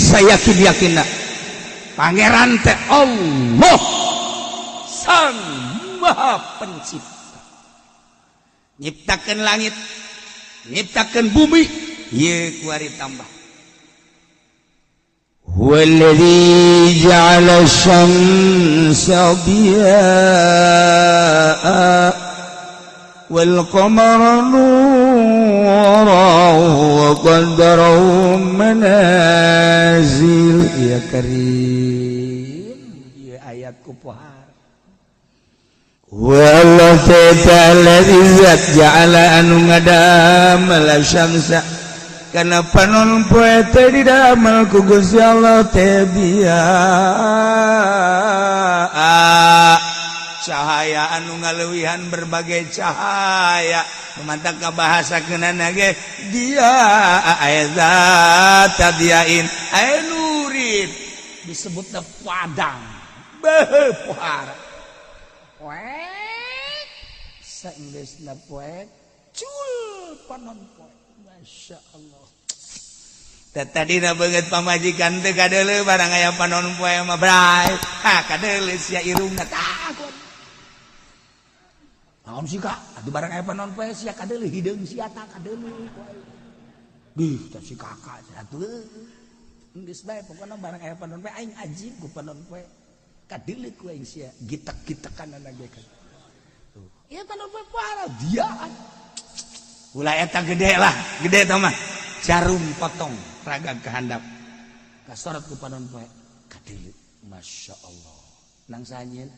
Sayakin-yakinna Pangeran teh Allah, Sang Maha Pencipta, nyiptakeun langit, nyiptakeun bumi. Ieu kuari tambah. هو الذي جعل الشمس ضياء والقمر نورا وقدره منازل. يا كريم, ya ayat kupohar. والله الذي zat جعل anu ngadamel الشمس kana panon poe teh didamel ku Gusti Allah teh ضياء, cahaya anu ngaleuwihan berbagai cahaya. Mantap ka bahasa kenana ge dia aya ذات ضياء aya نور, disebutna padang beuh pohara poek saenggeusna poek cul panon poe. Masya Allah. Tadi na banget pamajikan teh kadeuleu, barang aya panon poe mah bray ha kadeuleu sia irungna takut. Naon sih, Kak? Atuh barang aya panon poe sia kadeuleu, hideung sia ta kadeuleu. Bih, tah si kakak atuh. Geus bae, pokona barang aya panon poe aing ajib ku panon poe. Kadeuleu ku aing sia gitek-gitekan ge kan. Tuh. Ieu panon poe parah diaan. Ulah eta gede lah, gede tah mah. Jarum potong raga kehandap. Kasorot ku panon poe. Kadeuleu. Masya Allah. Nang sanyeun.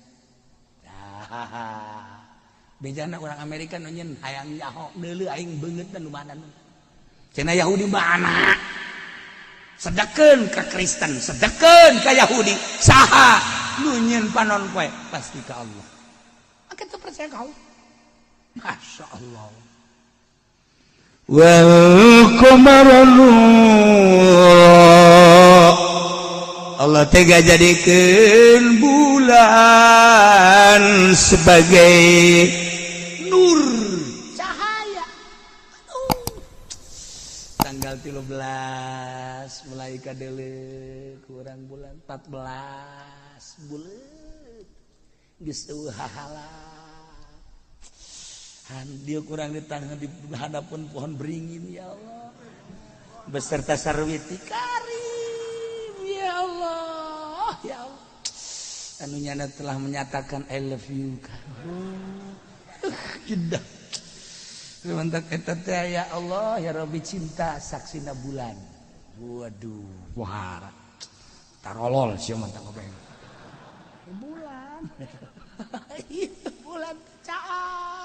Dah. Bejana orang Amerika nu nyeun hayang nyaho deuleu aing beungeutna nu mana. Cenah Yahudi mana? Sedekeun ka Kristen, sedekeun ka Yahudi. Saha nu nyieun panon poe? Pasti ka Allah. Kita percaya kau. Masya Allah. والقمر نورا, Allah tega jadikan bulan sebagai nur, cahaya. Aduh. Tanggal 13 mulai kadeuleu kurang bulan 14 bulan geus eueuh hahala. Han dia kurang di tangan di hadapan pohon beringin, ya Allah, beserta sarwiti karim. Ya Allah, ya Allah, anu nyana telah menyatakan "I love you" kan. Indah. Mantap eta teh. Ya Allah, ya Rabbi, cinta saksina bulan. Waduh, wahara tarolol sia mantap ngomong bulan. Iya, bulan caak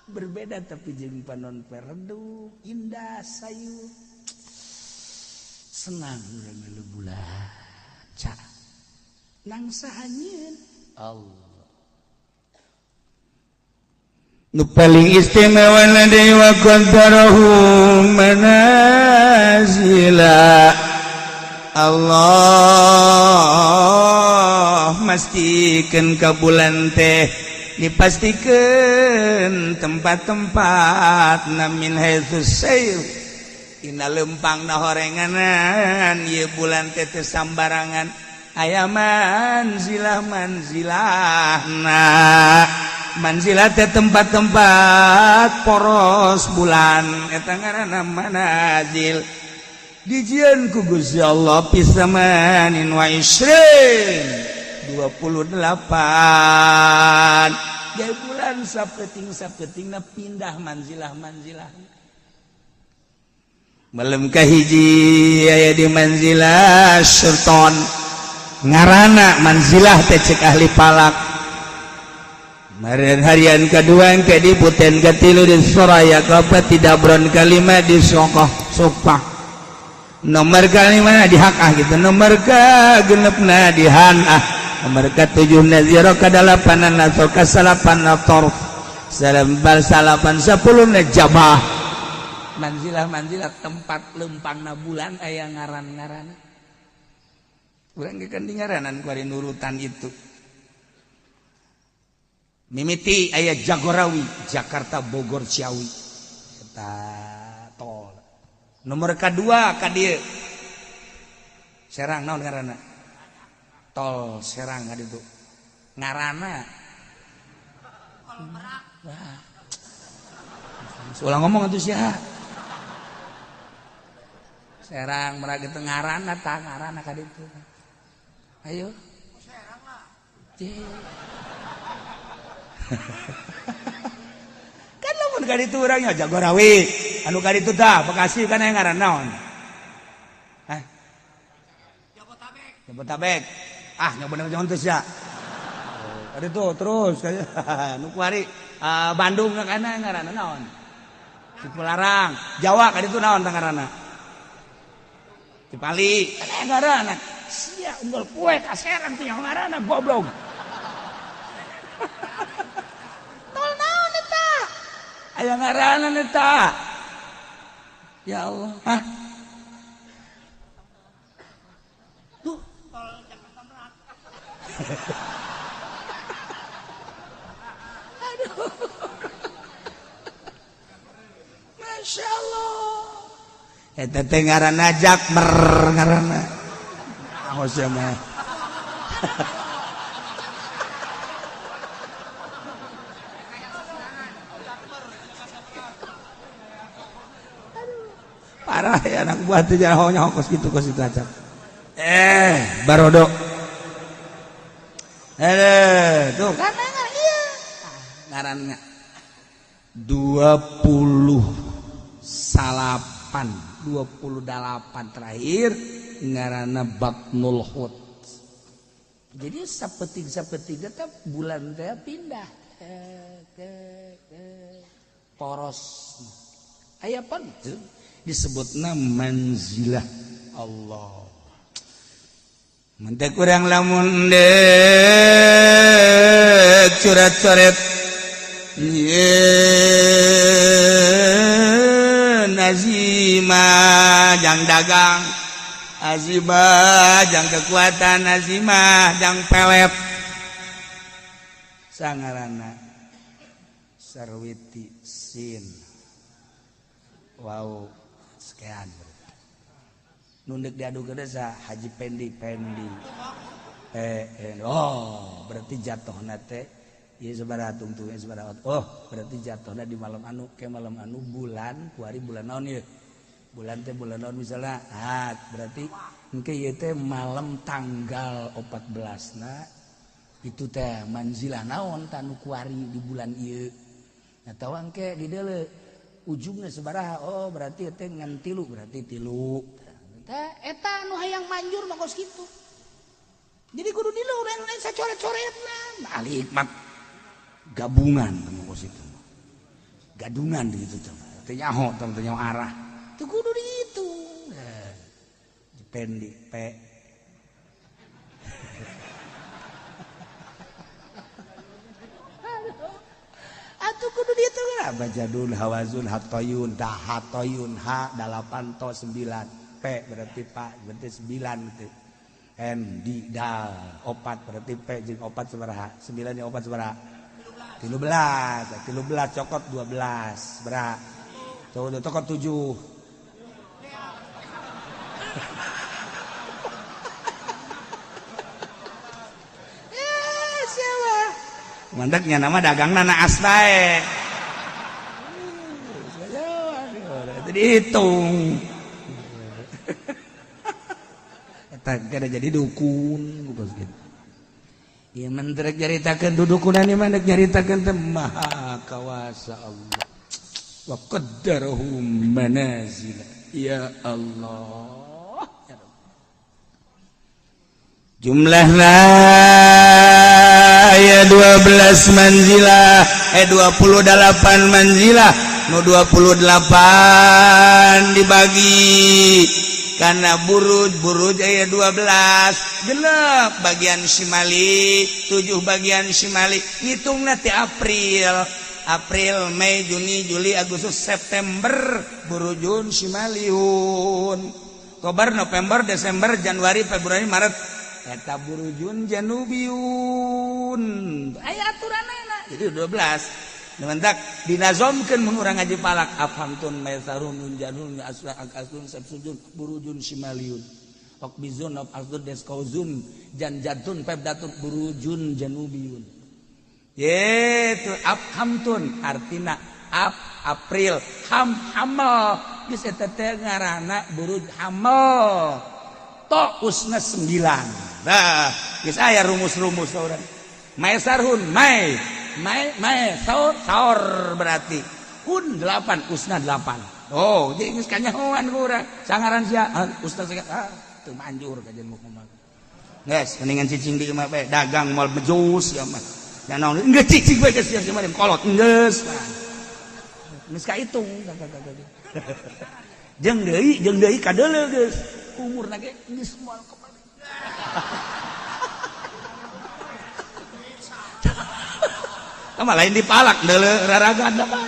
berbeda, tapi jeung panon redup, indah, sayu, senang urang ngeuleuh bulan cak nang saha nyieun? Allah. Nu paling istimewa deui, وقدره منازل. Allah mastikeun ka bulan teh dipastikan tempat-tempat من حيث السير, dina lempang na horenganan. Ieu bulan teh teu sambarangan, aya manzilah manzilahna. Manzilah teh tempat-tempat poros bulan, eta ngaranna manazil. Dijieun ku Gusti Allah في 28, 28 gaya bulan sapeting sapetingna pindah manzilah manzilah. Malam kahiji aya di manzilah sultan. Ngarana manzilah teh cek ahli falak. Maren harian kedua ke di buten, katilu di Soraya, kaopat di Dabron, kalima di Sokoh Sopah, nomor kalima di Hakah gitu, nomor ke genepna di Hanah, nomor ke tujuh Naziro, ke delapan Nasor, ke salapan Torf, salempal salapan 10 Jabah. Manzilah manzilah tempat lempangna bulan aya ngaran-ngaran. Urang ge kan di ngaranan ku ari nurutan itu. Mimiti aya Jagorawi, Jakarta Bogor Ciawi eta tol. Nomor kedua ka dieu Serang naon ngaranna? Tol Serang ka ditu. Ngaranna Tol Merak. Wah. Ulah ngomong atuh sia. Serang Merak itu ngaranna tah ngaranna ka ditu. Ayo. Serang lah. Kan lamun ka ditu urang nya Jagorawi. Anu ka ditu tah Bekasi kan aya ngaran naon? Hah? Jabotabek. Jabotabek. Ah, nyoba bener teu sia. Ka ditu terus nu kuari Bandung kana ngaranna naon? Cipularang. Jawa ka ditu naon tah ngaranna? Cipali. Kan aya ngaranna. Sia unggal poe ka Serang teh ngaranna goblok. Tol naon eta? Aya ngaranna eta. Ya Allah. Hah? Tuh. Tol Jakarta Merak. Aduh. Masya Allah. Eta teh ngaranna Jakmer ngaranna. Aos ya mah. Parah ya anak buah teh nyaho kos kitu kos kitu acap. Barodo. Tuh kan iya. Ngaranna 28 terakhir ngaranna Batnul Hut. Jadi sapeting-sapeting tetap bulan teh pindah ke poros. Aya pan disebutna manzilah Allah. Mentek urang lamun deuk curat-coret yeun azimah jang dagang, azimah jang kekuatan, azimah jang pelet. Sangarana Sarwiti Sin. Wow, sekian. Nundek diadu ke desa Haji Pendi Pendi. Oh, berarti jatuh nate. Ieu sabaraha tungtung sabaraha. Oh, berarti jatuhna di malam anu ke malam anu bulan kuari bulan naon ieu? Bulan teh bulan naon misalnya. Ah, berarti engke ieu teh malam tanggal 14 na itu teh manzilah naon tanu kuari di bulan ieu. Atawa engke di deuleu ujungna sabaraha. Oh, berarti teh ngan tilu, berarti tilu. Teh eta nu hayang manjur mah kos kitu. Jadi kudu dilu lain sacoret-coretna. Ahli hikmat gabungan kos itu. Gadungan gitu teh. Teu nyaho teh teu nyaho arah. Teu kudu dihitung. Pendi P. Atuh kudu dihitung lah. Bajadun hawazun hatoyun dahatoyun ha 8 to 9. P berarti pak berarti 9 gitu. M di dal 4 berarti P jeung 4 sabaraha? 9 jeung 4 sabaraha? 13. 13 cokot 12 sabaraha? Tuh cokot 7. Siapa? Mandeknya nama dagangna naas bae. Itu dihitung. Kada jadi dukun gitu. Ieu mentrek nyaritakeun dudukunan ieu mah nyaritakeun teh maha kawasa Allah. Wa qaddarahu manazila. Ya Allah. Jumlahna ya 12 manzilah, 28 manzilah. Nu 28 dibagi karena buruj aya 12 genep bagian Simali 7 bagian Simali ngitungna ti April April Mei Juni Juli Agustus September burujun Simaliun Oktober November Desember Januari Februari Maret eta burujun Janubiun aya aturanana jadi 12 Mentak dinazomkeun mun urang ngaji palak afhamtun maisarun nun janun asra akasun sabsujun burujun simaliun. Okbizun of Asdud Deskauzun Janjatun Pebdatun Burujun Janubiyun. Yetu Abhamtun artina Ab April Ham Hamal geus eta teh ngaranna buruj Hamal. To usna 9. Nah, geus aya rumus-rumus urang. Maesarhun mai mai mai saur saur berarti hun 8 usna 8. Oh, jadi geus kanyahoan ku urang. Sangaran sia usna ah teu manjur kajian mu kumaha. Geus mendingan cicing di imah bae, dagang moal bejus ya mah. Dan naon geus cicing bae geus sia mah kolot geus. Geus kahitung. Jeung deui kadeuleu geus. Umurna ge geus moal kembali. Mah lain dipalak deuleu raragan mah.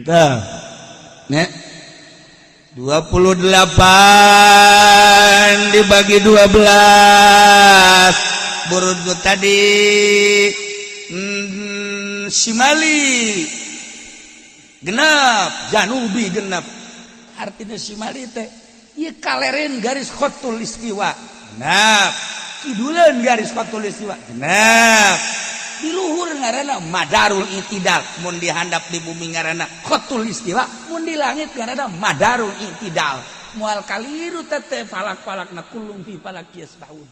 Tah. Nya 28 dibagi 12 burut tadi simali genap janubi genap artinya simali teh ieu kalereun garis khotul istiwa genap kiduleun garis khotul istiwa genap di luhur ngaranna madarul itidal mun dihandap di bumi ngaranna khotul istiwa mun di langit ngaranna madarul itidal moal kaliru teh falak-falakna kullum fi falak yasbahun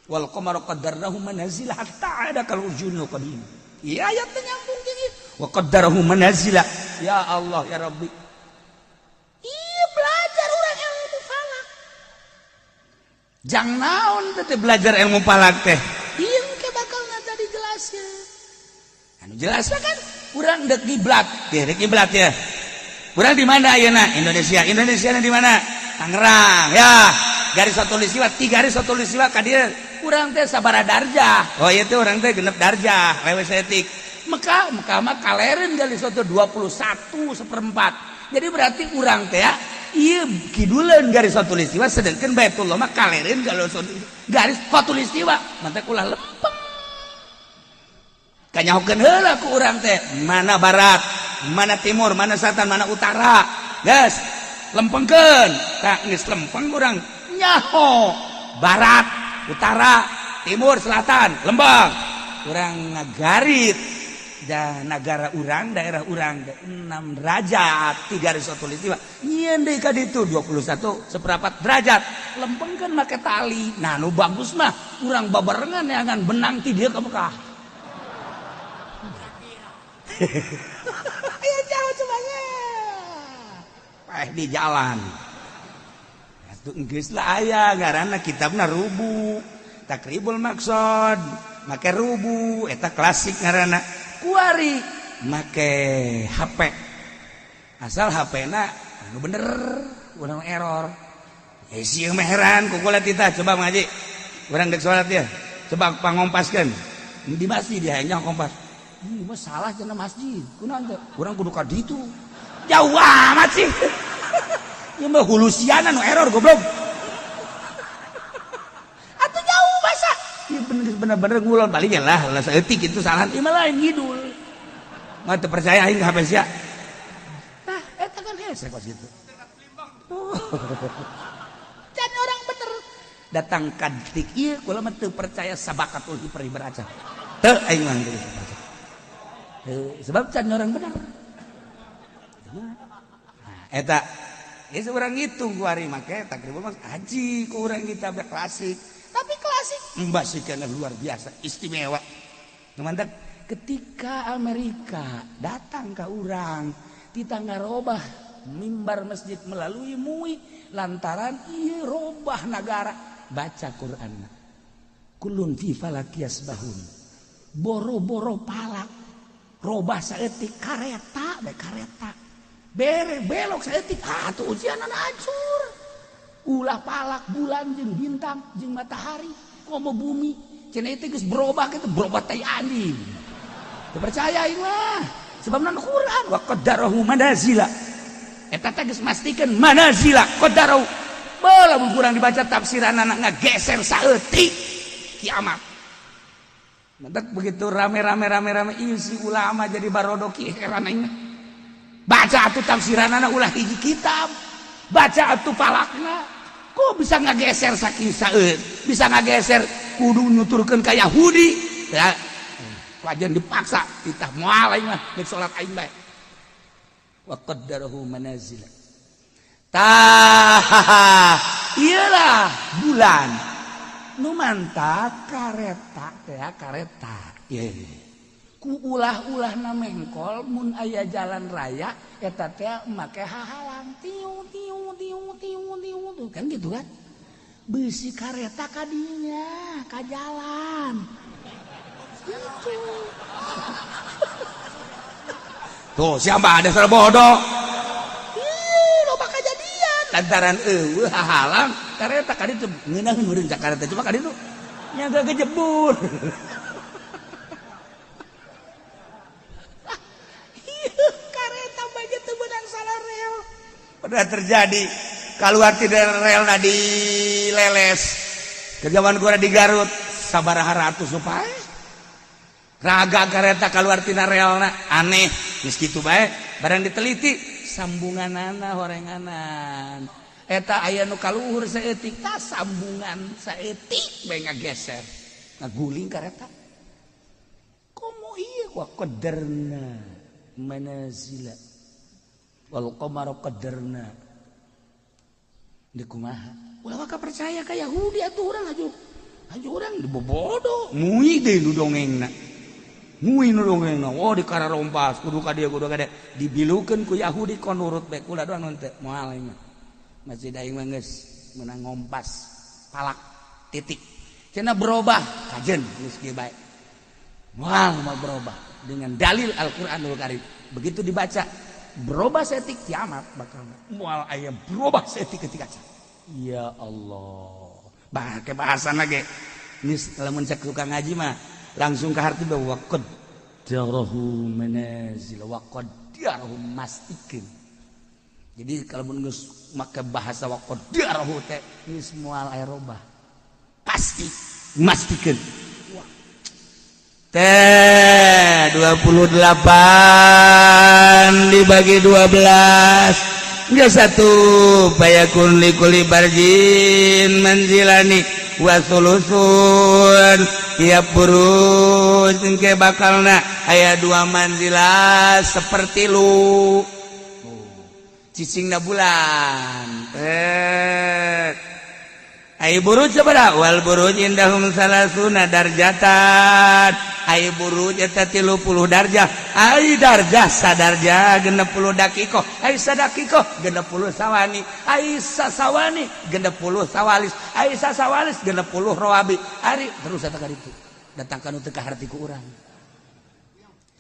wal qamaru qaddarnahu manazila hatta ada kal urjunil qadim. Iya ayat nyambung jeung ieu wa qaddarahu manazila. Ya Allah ya Rabbi. Iya belajar urang ilmu falak. Jang naon teh belajar ilmu falak teh? Ieu ke bakal tadi jelasnya. Anu jelas kan urang dek kiblat. Dek kiblat ya. Urang di mana ayeuna? Indonesia. Indonesia di mana? Tangerang ya. Garis khatulistiwa, 3 garis khatulistiwa ka dieu. Urang teh sabaraha darjah. Oh iya teh urang teh genep darjah, lewe saeutik. Mekah, Mekah mah kalereun garis satu 21 1/4. Jadi berarti urang teh ya, ieu kiduleun garis khatulistiwa sedangkan Baitullah mah kalereun garis khatulistiwa. Mantap ulah lempeng. Kanyahokeun heula ku urang teh, mana barat, mana timur, mana selatan, mana utara. Geus, lempengkeun. Tah geus lempeng urang nyaho barat, utara, timur, selatan, lembang. Urang ngagarit dan negara urang, daerah urang 6 derajat, 3 garis khatulistiwa. Nyieun deui ka ditu 21 1/4 derajat. Lempengkeun make tali. Nah, nu bagus mah urang babarengan neangan benang ti dieu ka Mekah. Ayo jauh cumanya. Paeh di jalan. Atuh geus lah aya ngaranna kitabna rubu. Takribul Maqsad, make rubu eta klasik ngaranna. Kuari make HP. Asal HP-na anu bener, urang error. Eh sieun mah heran ku kula titah coba ngaji. Urang dek salat ya. Coba pangompaskeun. Di masjid dia nya kompas. Ini mah salah cenah masjid. Kunaon teh? Urang kudu ka ditu. Jauh amat sih. Ieu mah hulusiana nu error goblok. Atuh jauh masa. Ieu bener-bener ngulon balik lah, lah saeutik itu salah. Ieu mah lain ngidul. Mah teu percaya aing ka HP sia. Tah, eta kan hese kos kitu. Can orang bener. Datang ka detik ieu kula mah teu percaya sabakatul hipri beraca. Teu aing mah teu percaya. Sebab can orang bener. Nah, eta geus urang ngitung ku ari make takribul mah haji ku urang kitab klasik. Tapi klasik mbah sih kana luar biasa istimewa. Nu mantak ketika Amerika datang ke urang kita ngarobah mimbar masjid melalui MUI lantaran ieu robah nagara baca Quran. Kullun fi falak yasbahun. Boro-boro palak robah saeutik kareta bae kareta. Bere belok saeutik atuh ujianna hancur. Ulah palak bulan jeung bintang jeung matahari komo bumi cenah itu geus berubah kitu berubah tai anjing. Teu percaya aing mah. Sebab nan Quran wa qaddarahu manazila. Eta teh geus mastikeun manazila qaddarahu. Beulah mun kurang dibaca tafsiranna ngageser saeutik kiamat. Mentak begitu rame-rame rame-rame isi ulama jadi barodoki heran aing. Baca Baca atuh tafsiranana, ulah hiji kitab, baca atuh falakna. Kok bisa ngageser saking saeut, bisa ngageser kudu nuturkeun ka Yahudi ya? Wajan dipaksa titah, moal aing mah, geus salat aing bae. Wa qaddarahu manazila. Tah, iyalah bulan nu mantap kareta teh, kareta ye ku ulah-ulah na mengkol. Mun aya jalan raya eta teh make hahalang, tiu tiu tiu tiu tiu tuh kan, gitu kan. Bisi kareta kadinya ka jalan gitu. Tuh, siapa ada salah bodoh. Ih, loba kejadian lantaran eueuh hahalang kareta kaditu. Ngeunaheun meureun kareta, cuma kaditu nya gak kejebur. Kareta bae teu beunang salah rel. Pernah terjadi keluar tidak rel di leles ke zaman gua di Garut, sabaraha ratus supaya raga kareta keluar tina relna. Aneh, geus kitu bae. Barang diteliti, sambunganana horenganan eta aya nu kaluhur saeutik, tah sambungan saeutik bae ngageser, ngaguling kareta. Komo ieu wa qadarna manazila wal qamara qadarna di kumaha? Ulah waka percaya ka Yahudi atuh urang, aju aju urang dibobodo. Ngui deui nu dongengna, ngui nu dongengna. Oh, di kararompas kudu ka dieu, kudu ka dieu, dibilukeun ku Yahudi. Kon nurut bae, kula doang teu moal aing mah. Masjid aing mah geus meunang ngompas palak titik. Cenah berubah kajen, geus kieu bae, moal mau berubah dengan dalil Al-Qur'anul Karim. Begitu dibaca berubah setik, kiamat bakal. Moal aya berubah setik ketika ya Allah. Bah, ke bahasan lagi geus lamun cek tukang ngaji mah langsung ke hati bahwa qaddarahu manazil wa qaddarahu mastikeun. Jadi kalau mun geus make bahasa wa qaddarahu teh geus moal aya robah, pasti mastikeun. Teh 28 dibagi 12. Ya, satu fayakun likulli barjin manzilani wa sulusun. Tiap buruj engke bakalna aya dua manzilah seperti lu cicingna bulan. Eh, ai buruj sabaraha? Wal buruj indahum salasuna darjatan. Ai buruj eta 30 darjah. Ai darjah, sadarjah 60 dakikoh. Ai sadakikoh 60 sawani. Ai sasawani 60 sawalis. Ai sasawalis 60 rawabi. Ari terus eta ka ditu datang ka nu teu kaharti ku urang.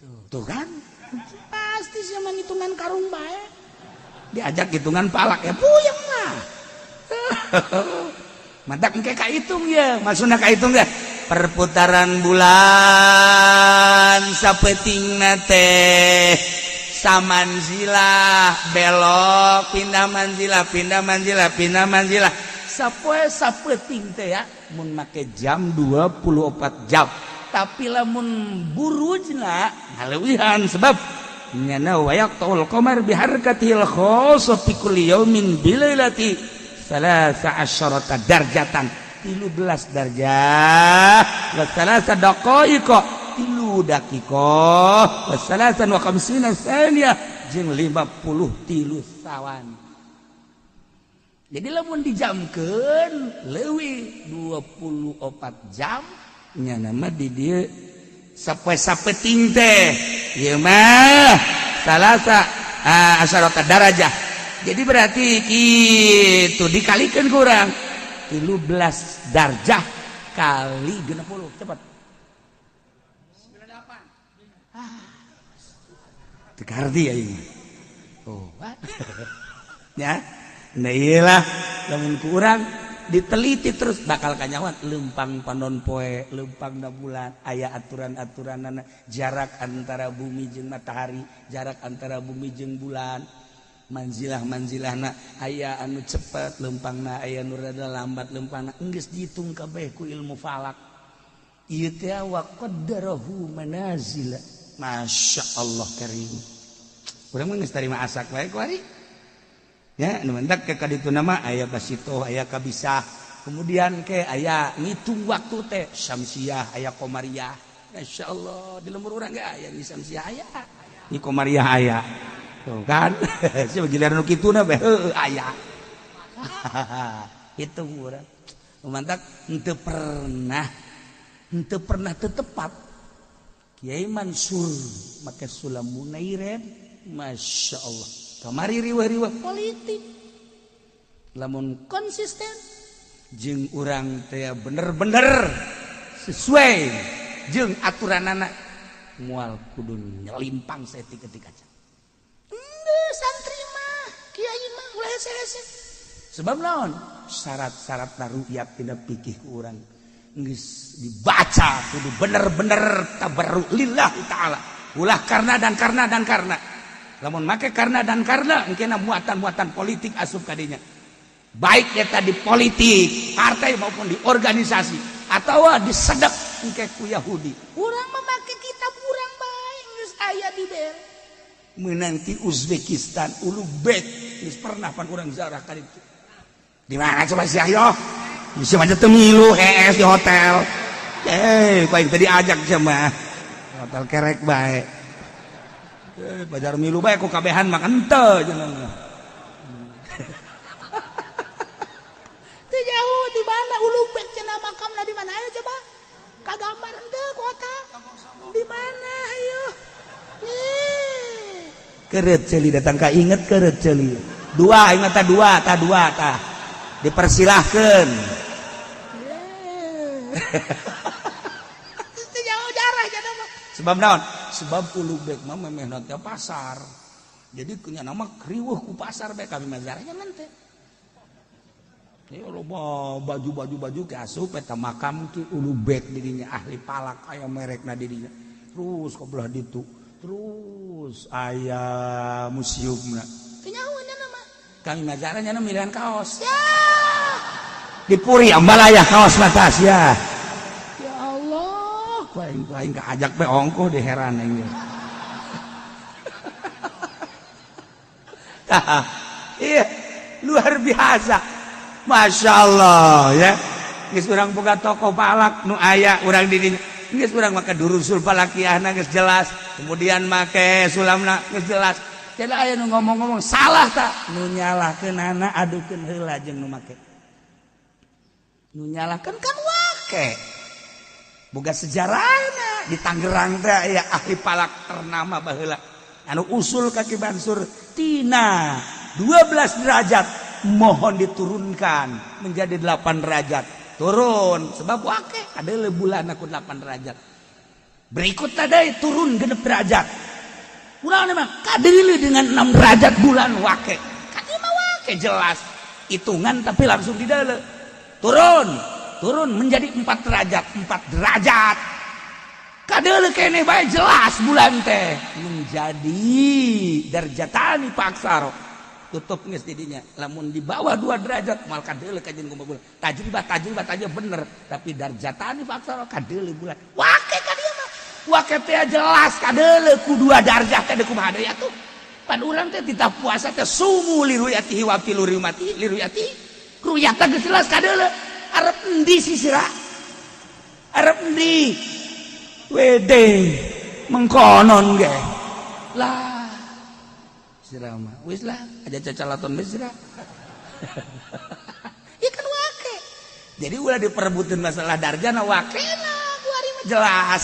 Tuh, tuh kan pasti sia mah ngitungan karung bae. Diajak hitungan palak ya puyeng lah. Mantak engke kahitung ya, maksudna kahitung ya perputaran bulan sapetingna teh samanzilah, belok, pindah manzilah, pindah manzilah, pindah manzilah. Sapoe sapeting teh ya mun make jam 24 jam, tapi lamun burujna ngaleuwihan, sebab nyana wayaqtul qamar biharakatil khassah fi kulli yaumin bilailati salasa asyarata darjatan, 13 darjah, wa salasa daqaiqa, 3 daqiqah, wa salasan wa khamsina saniyah, jeung 53 sawan. Jadi lamun dijamkeun leuwih 24 jam nya nama di dieu sapoe sapeting teh ieu mah salasa asyarata darajah. Jadi berarti gitu dikalikan kurang 13 darjah kali 60, cepat. 98. Ah, teu kaharti aing. Oh ya, nah iyalah, lamun kurang diteliti terus bakal kanyawan lempang panon poe, lempang na bulan aya aturan-aturan, jarak antara bumi jeung matahari, jarak antara bumi jeung bulan, manzilah manzilahna aya anu cepet lempangna, aya nu rada lambat lempangna. Geus dihitung kabeh ku ilmu falak ieu teh wa qaddarahu manazila. Masya Allah karim. Urang mah geus tarima asak wae kuari. Ya, nu mentak ke kaditu nama aya basito, aya kabisah. Kemudian ke aya ngitung waktu teh syamsiah, aya komariah. Masya Allah, di lembur urang ge aya nyi syamsiah aya. Nyi komariah aya. Tuh kan? Sia giliran nu kituna bae heueuh aya. Hitung urang. Mantak henteu pernah teu tepat. Kiai Mansur make sulam Munairen, Masya Allah. Kamari riweuh-riweuh politik. Lamun konsisten jeung urang teh bener-bener sesuai jeung aturanana moal kudu nyelimpang saeutik-eutik aja. Henteu santri mah, kiai mah ulah hese-hese. Sebab naon? Syarat-syarat rukyat tina fikih ku urang geus dibaca kudu bener-bener tabarru lillahi ta'ala. Ulah karena dan karena dan karena. Lamun make karena dan karena engkena muatan-muatan politik asup kadinya. Baik eta di politik, partai maupun di organisasi atau disedek engke ku Yahudi. Urang memakai kitab urang bae geus aya di bere. Menanti Uzbekistan, Ulugbek geus pernah pan urang ziarah ka ditu. Di mana coba sih ayo? Bisa aja teu milu hees di hotel. Eh, paling tadi ajak sama hotel kerek bae. Eh, bajar milu bae ku kabehan mah henteu jangan. Teu jauh di mana Ulugbek cenah makamna di mana ayo coba? Kagambar henteu kota. Di mana ayo? Eh. Keret ceuli datang ka inget keret ceuli. Dua ingat ta dua ta dua ta. Dipersilahkan. Teu jauh jarah cenah mah. Sebab naon? Sebab Ulugbek mah memeh teh pasar. Jadi kunya nama riweuh ku pasar bae kami mah zarahnya teh. Ini loba baju-baju baju ke asup eta makam ki Ulugbek didinya ahli palak aya merekna didinya. Terus ke belah ditu. Terus aya museumna. Teu nyaho nya mah. Kami mah zarahnya milihan kaos. Ya. Di Puri Ambalaya kaos matas ya. Ya Allah. Ku aing ku aing kaajak be ongkoh di heran aing. Iya, luar biasa. Masya Allah ya. Geus urang boga tokoh palak nu aya urang di dinya. Geus urang make durusul falakiahna geus jelas. Kemudian make sulamna geus jelas. Jadi aya nu ngomong-ngomong salah tak? Nu nyalahkeunana adukeun heula jeung nu make. Nu nyalahkeun kan wake. Boga sejarahna di Tangerang teh aya ahli palak ternama baheula. Anu usul ka Ki Mansur tina 12 derajat mohon diturunkan menjadi 8 derajat. Turun sebab wake ada bulan aku 8 derajat. Berikut tadi turun 6 derajat. Urang mah kadili dengan 6 derajat bulan wake. Kadi mah wake jelas hitungan tapi langsung di dalam. Turun, turun menjadi 4 derajat, 4 derajat. Kadele kene bae jelas bulan teh menjadi darjatani paksaro. Tutup geus didinya. Lamun di bawah 2 derajat moal kadele kajeun kumaha bulan. Tajribah tajribah tajribah bener, tapi darjatani paksaro kadele bulan. Wake ka dieu mah. Wake teh jelas kadele ku 2 darjah teh kumaha deui atuh. Pan urang teh titah puasa teh sumu liruyatihi wa filuriyati liruyati. Ruyata geus jelas kadele. Arep endi sisira? Arep endi? Wede mengkonon ge. Lah. Sira mah wis lah aja cacalaton geus sira. Ya kan wake. Jadi ulah diperebutkeun masalah darjana wakena kuari mah jelas.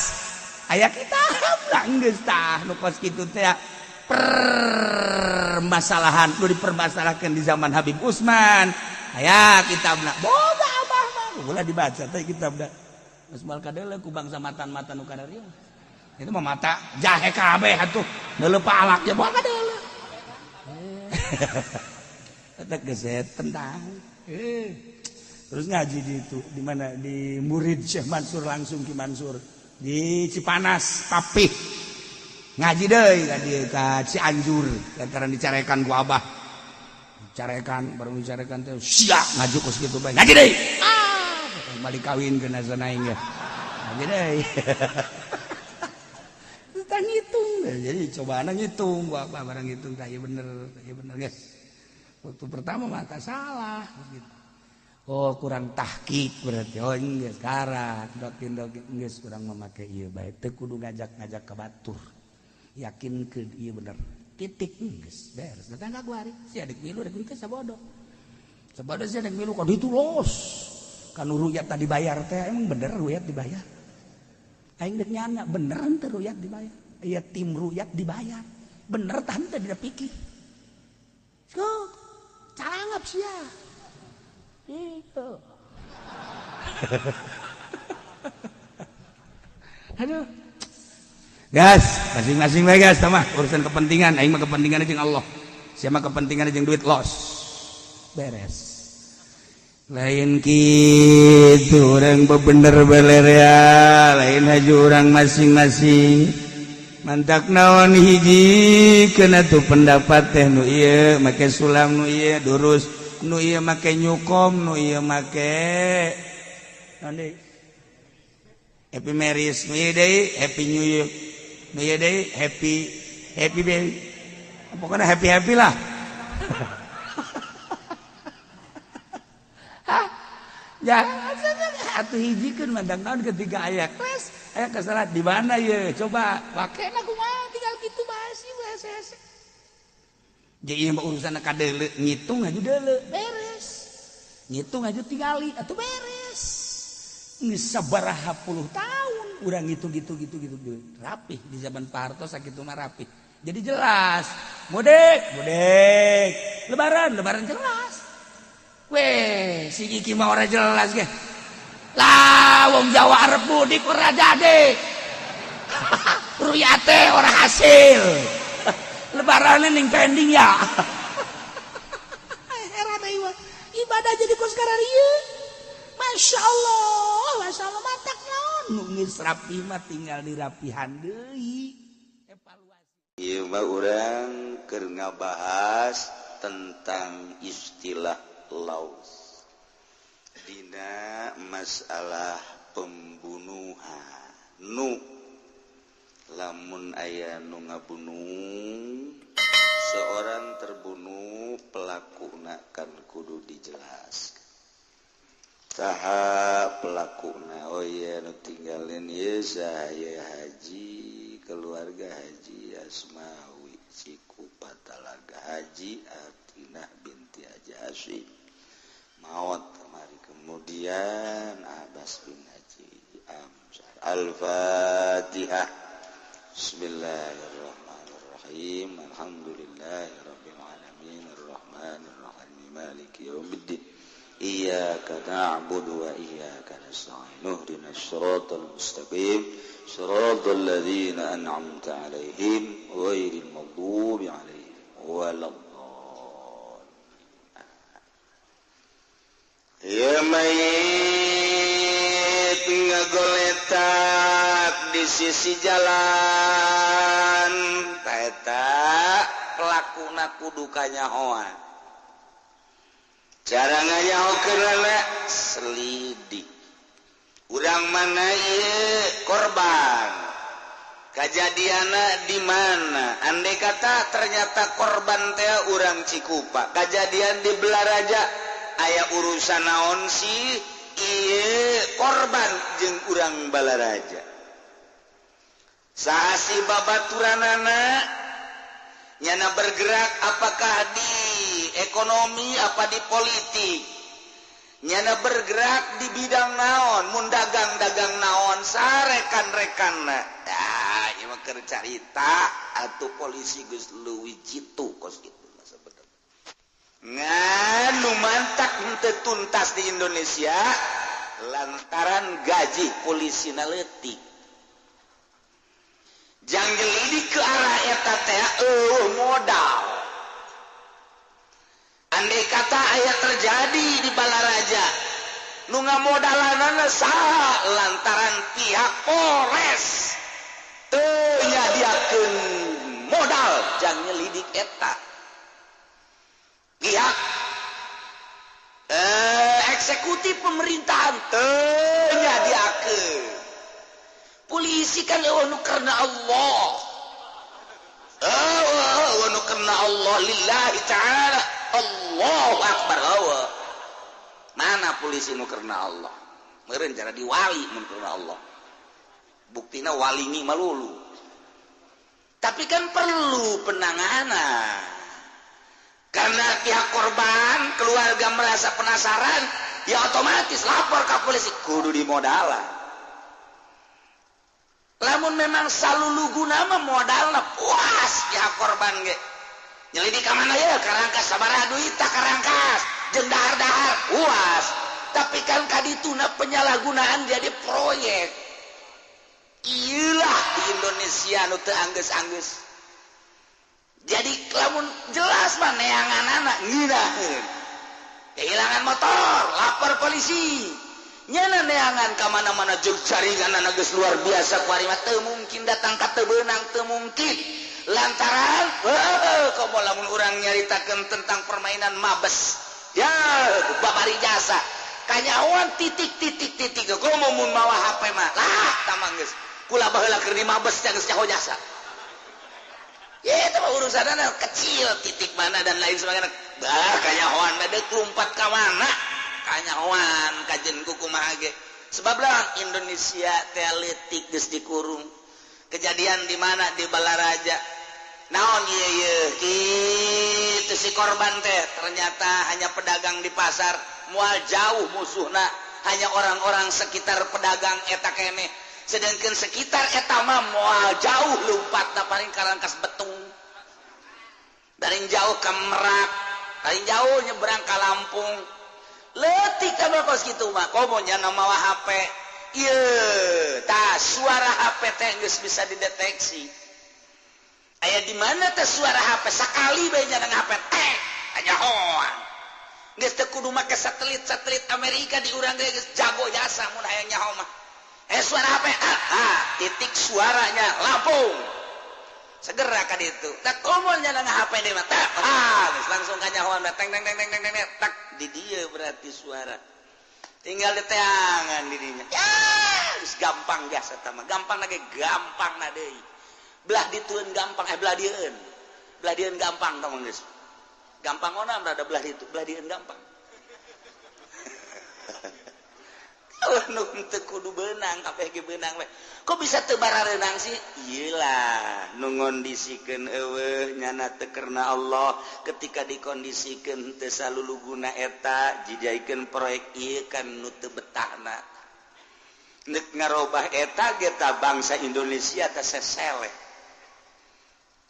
Aya kitab lah geus tah nu kos kitu teh permasalahan nu dipermasalahkeun di zaman Habib Usman. Aya kitabna boga abah mah ulah dibaca teh kitabna. Geus moal kadele ku bangsa matan-matan nu kadarieu. Itu mah mata jahe kabeh atuh. Neuleuh palak ya moal kadele. Eta geus tentang. Terus ngaji di itu di mana di murid Syekh Mansur langsung Ki Mansur di Cipanas Papih. Ngaji deui ka dieu ka Cianjur lantaran dicarekan ku abah. Carekan baru dicarekan teh sia ngaji kos kitu bae. Ngaji deui. Ah, balik kawin ke nazana aing ge. Ngaji deui. Tah ngitung Jadi cobaan ngitung, apa barang ngitung tah bener, ieu bener guys. Waktu pertama mata salah gitu. Oh kurang tahqiq berarti. Oh geus karak, dokin dokin geus urang memakai ieu bae teu kudu ngajak-ngajak ka batur. Yakinkeun ieu bener. Titik geus beres. Datang ka kuari, sia dek milu dek teh sabodo. Sabodo sia dek milu ka ditu los. Kan ruyat tadi bayar teh emang bener ruyat dibayar. Aing dek nyana bener henteu ruyat dibayar. Iya tim ruyat dibayar. Bener tah henteu dina pikir. Sok calangap sia. Itu. Aduh. Gas, masing-masing bae gas mah urusan kepentingan, aing mah kepentingan jeung Allah. Sia mah kepentingan jeung duit los. Beres. Lain kitu urang bebener belerea, lain haju urang masing-masing. Mantak naon hiji kena tuh pendapat teh nu ieu make sulam nu ieu durus nu ieu make nyukom nu ieu make naon deui Happy Marriage nu ieu deui Happy New Year nu ieu deui Happy Happy baby pokoknya happy happy lah. Hah? Ya atuh hijikeun mandang naon ketika aya kelas aya kesalahan di mana ye coba pake na kumaha tinggal kitu bae sih hese-hese. Jadi ieu mah urusan ka deuleu ngitung aju deuleu beres. Ngitung aju tingali atuh beres. Geus sabaraha puluh tahun urang ngitung gitu gitu gitu rapih di zaman Pak Harto sakitu mah rapih. Jadi jelas mudik mudik lebaran lebaran jelas. Weh si Kiki mah ora jelas ge. Lah wong Jawa arep mudik ora jadi. Ruyate ora hasil. Lebarannya ning pending ya. Heran ieu ibadah jadi kos kararieu. Masya Allah, Masya Allah matak naon. Nu geus rapi mah tinggal dirapihan deui. Evaluasi. Ieu mah urang keur ngabahas tentang istilah laus. Dina masalah pembunuhan nu lamun aya nu ngabunuh seorang terbunuh pelakuna kan kudu dijelaskan saha pelakuna. Oh iya nu tinggalin ieu saha haji keluarga Haji Asmawi Cikupa Talaga Haji Atinah binti Haji Asyik maut kemari kemudian Abbas bin Haji Amsar. Al-Fatihah. Bismillahirrahmanirrahim. Alhamdulillahirabbil alamin arrahmanirrahim maliki yaumiddin. Iyyaka na'budu wa iyyaka nasta'in. Ihdinas siratal mustaqim. Siratal ladzina an'amta 'alaihim ghairil maghdubi 'alaihim waladdallin. Ya mayit ngagoletak di sisi jalan eta pelakuna kudu kanyahoan. Cara nganyahokeunana selidik. Urang mana ieu korban? Kajadianna di mana? Andai kata ternyata korban teh urang Cikupa, kajadian di Belaraja, aya urusan naon sih ieu korban jeung urang Balaraja. Saha si babaturanana nyana bergerak apakah di ekonomi apa di politik, nyana bergerak di bidang naon, mun dagang-dagang naon sarekan-rekanna. Ah, ieu mah keur carita atuh polisi geus leuwih jitu kos kitu. Nganu mantak henteu tuntas di Indonesia lantaran gaji polisi na leutik. Jang jelidik ke arah eta teh eueuh modal. Andai kata aya terjadi di Balaraja nu ngamodalanana saha lantaran pihak Polres teu nyadiakeun modal jang nyelidik eta. Pihak eksekutif pemerintahan teu nyadiakeun. Polisi kan eueuh nu karena Allah. Oh, nu karena Allah lillahi ta'ala. Allahu akbar. Oh. Mana polisi nu karena Allah? Meureun cara diwali mun karena Allah. Buktina walingi malulu. Tapi kan perlu penanganan. Karena pihak korban, keluarga merasa penasaran, ya otomatis lapor ke polisi, kudu dimodalan. Lamun memang saluluguna mah modalna puas pihak korban ge. Nyelidik ka mana ya? Karangkas sabaraha duit tah karangkas, jeung dahar-dahar puas. Tapi kan kadituna penyalahgunaan jadi proyek. Iyalah di Indonesia nu teu anggeus-anggeus. Jadi lamun jelas mah neanganana ngeunaheun. Kehilangan motor, lapor polisi. Nyana neangan ka mana-mana jeung jaringan geus luar biasa kuari mah teu mungkin datang ka teu beunang, teu mungkin. Lantaran heuh komo lamun urang nyaritakeun tentang permainan mabes. Ya, babari jasa. Kanyahoan titik titik titik komo mun mawa HP mah. Lah, tamang geus. Kula baheula keur di mabes geus nyaho jasa. Ya itu mah urusanana kecil titik mana dan lain sebagainya. Bah kanyahoan mah deuk lumpat ka mana? Kanyahoan kajen ku kumaha ge. Sebab lah Indonesia teh leutik geus dikurung. Kejadian di mana di Balaraja. Naon ieu ieu kitu si korban teh ternyata hanya pedagang di pasar, moal jauh musuhna, hanya orang-orang sekitar pedagang eta keneh. Sedangkan sekitar eta mah moal jauh lumpatna paling karangkas Betung. Dari jauh ke Merak, paling jauh nyebrang ke Lampung. Leutik kan kos kitu mah, komo nya mawa HP. Ieu, tah suara HP teh geus bisa dideteksi. Aya di mana teh suara HP sakali bae nya HP teh kanyahoan. Geus teu kudu make satelit-satelit Amerika di urang ge geus jago jasa mun hayang nyaho mah. Suara HP titik suaranya Lampung. Segera ka ditu. Tak komo nya HP deui mah tak geus langsung kanyahoan teng teng teng teng teng tak di dieu berarti suara. Tinggal diteangan dirinya. Ya, geus gampang jasa eta mah. Gampang lagi gampang na deui. Belah ditueun gampang belah dieun. Belah dieun gampang tah geus. Gampang ona rada belah ditu, belah dieun gampang. Nu teu kudu beunang kabeh ge beunang we. Kok bisa teu barareunang sih? Iyalah, nu ngondisikeun eueuh nyana teu karena Allah ketika dikondisikeun teu saluluguna eta dijaikeun proyek ieu kan nu teu betahna. Nek ngarobah eta ge ta bangsa Indonesia teh seseleh.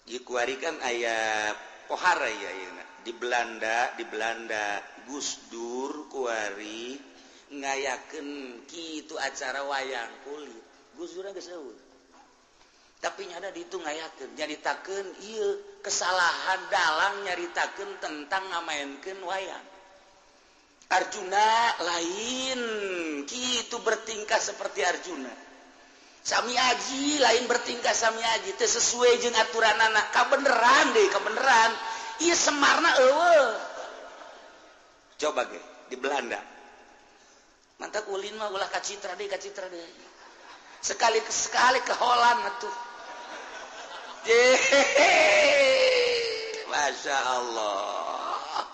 Ieu kuari kan aya pohara ya ayeuna di Belanda Gus Dur kuari ngayakeun kitu acara wayang kulit. Gus Dur geus eueuh. Tapi nyada ditu ngayakeun, nyaritakeun ieu kesalahan dalang nyaritakeun tentang ngamaenkeun wayang. Arjuna lain kitu bertingkah seperti Arjuna. Sami Aji lain bertingkah Sami Aji teu sesuai jeung aturanana. Kabeneran deui, kabeneran. Ieu Semarna eueuh. Coba ge di Belanda. Mantap ulin mah ulah kacitra deui, kacitra deui. Sekali-sekali ke Holland atuh. Masya Allah.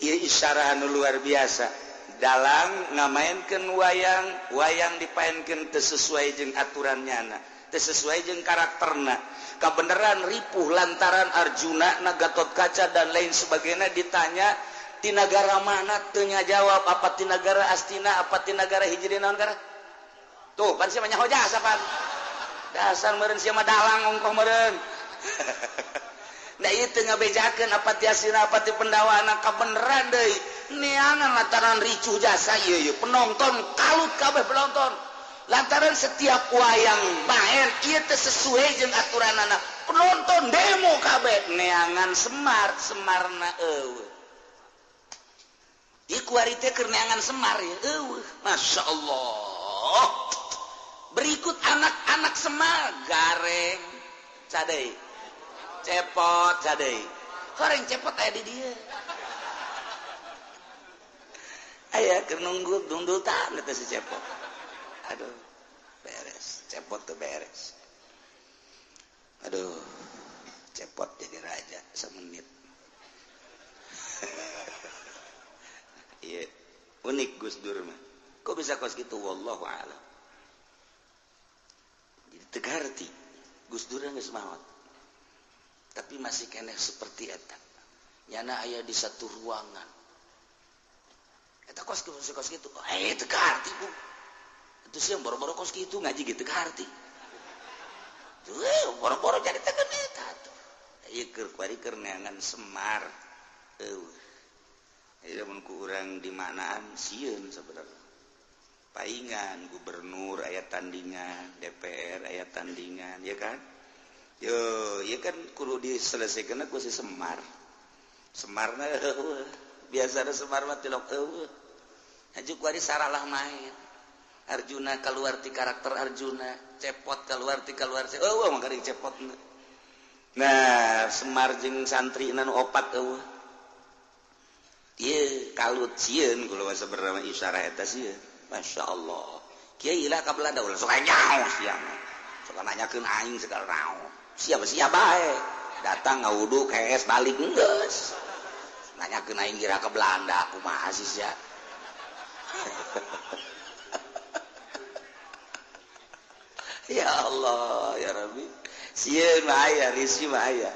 Ieu isyarah anu luar biasa. Dalang ngamaenkeun wayang, wayang dipaenkeun teu sesuai jeung aturan nyana, teu sesuai jeung karakterna. Kabeneran ripuh lantaran Arjuna na Gatotkaca dan lain sebagainya ditanya ti nagara mana teu nyajawab, apa ti nagara Astina, apa ti nagara Hijri naon gara? Tuh, pan sia mah nyaho jasa pan. Dasar meureun sia mah dalang ongkoh meureun. Nah ieu teu ngabejakeun apa ti Astina, apa ti Pendawana, kabeneran deui. Neangan lantaran ricuh jasa ieu ieu penonton kalut kabeh penonton. Lantaran setiap wayang maen ieu teu sesuai jeung aturanana. Penonton demo kabeh neangan Semar, Semarna eueuh. Ieu kuari teh keur neangan Semar ya eueuh. Masya Allah. Berikut anak-anak Semar gareng cadei. Cepot cadei. Horeng cepot aya di dieu. Aya keur nunggu dungdultan eta si cepot. Aduh, beres. Cepot tuh beres. Aduh, cepot jadi raja semenit. Iya, unik Gus Dur mah. Kok bisa kos gitu? Wallahu a'lam. Jadi tegarti Gus Dur geus maot. Tapi masih keneh seperti eta. Nyana aya di satu ruangan. Eta kos gitu, kos gitu. Eh, tegarti bu. Itu sih yang boro-boro kos gitu ngaji gitu tegarti. Tuh, boro-boro jadi tegan eta tuh. Ieu keur kuari keur neangan Semar. Eueuh. Ieu mun ku urang di manaan sieun sebenarnya. Paingan gubernur aya tandingan, DPR aya tandingan, ya kan? Yo, ya kan kudu diselesaikan ku si Semar. Semarna eueuh. Biasana Semar mah tilok eueuh. Haju kuari saralah main. Arjuna keluar ti karakter Arjuna, cepot keluar ti keluar. Eueuh mah geuring cepotna. Nah, Semar jeung santri nu opat eueuh. Ieu kalut sieun kula mah sebenarnya isyarah eta sieun. Masya Allah. Kiai lah ka Belanda ulah sok nyaho sia. Sok nanyakeun aing segala naon. Siapa-siapa bae. Datang ngawudu kees balik geus. Nanyakeun aing kira ke Belanda kumaha sih sia. Ya Allah, ya Rabbi. Sieun mah aya, risi mah aya.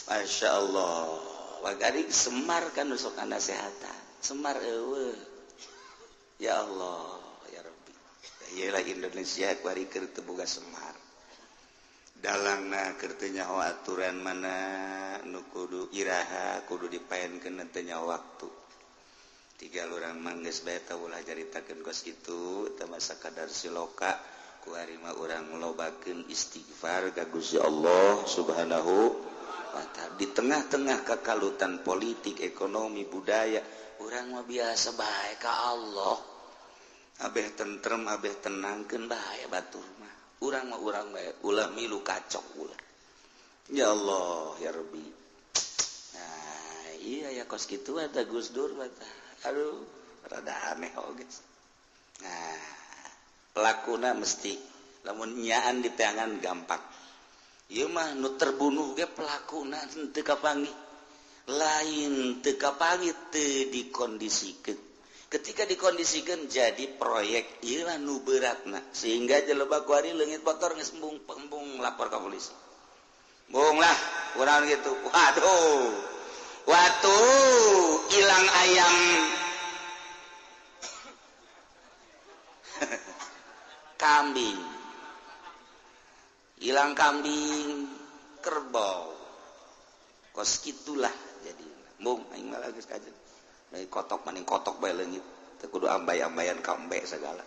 Masya Allah. Wagaring Semar kan sok nasehatan. Semar eueuh. Ya Allah, ya Rabbi. Ieu lah Indonesia kuari keur teu boga Semar. Dalangna keur teu nyaho aturan mana nu kudu iraha kudu dipaenkeun teu nyaho waktu. Tiga urang mah geus bae tah ulah caritakeun kos kitu teu masa kadar siloka kuari mah urang lobakeun istighfar ka Gusti Allah Subhanahu wa ta'ala. Di tengah-tengah kekalutan politik, ekonomi, budaya, urang mah biasa bae ka Allah. Abeh tentrem, abeh tenangkeun bae batur mah. Urang mah urang bae, ulah milu kacok ulah. Ya Allah, ya Rabbi. Nah, iya ya kos kitu eta Gus Dur mah. Aduh, rada aneh oge. Nah, pelakuna mesti lamun nyaan di tangan gampang. Ieu mah nu terbunuh ge pelakuna teu kapanggih. Lain teu kapanggih teu dikondisikeun. Ketika dikondisikan jadi proyek ieu mah nu beratna sehingga jelema kuari leungit motor geus embung lapor ka polisi. Embung lah urang gitu. Waduh. Waktu hilang ayam kambing. Hilang kambing kerbau. Kos kitulah jadi. Embung aing mah geus kajen. Dari kotok maning kotok bae leungit teu kudu ambay-ambayan kambe segala.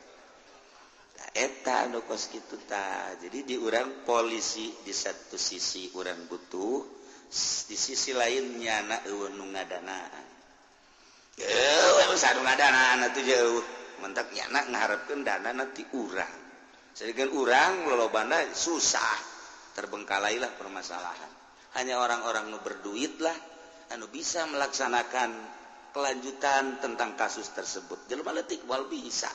Tah eta anu kos kitu tah. Jadi di urang polisi di satu sisi urang butuh, di sisi lain nyana eueuh nu ngadanaan. Eueuh anu ngadanaan atuh jauh. Mentak nyana ngaharepkeun dana ti urang. Sedengkeun urang lolobana susah, terbengkalailah permasalahan. Hanya orang-orang nu berduit lah anu bisa melaksanakan kelanjutan tentang kasus tersebut. Jelema leutik wal bisa.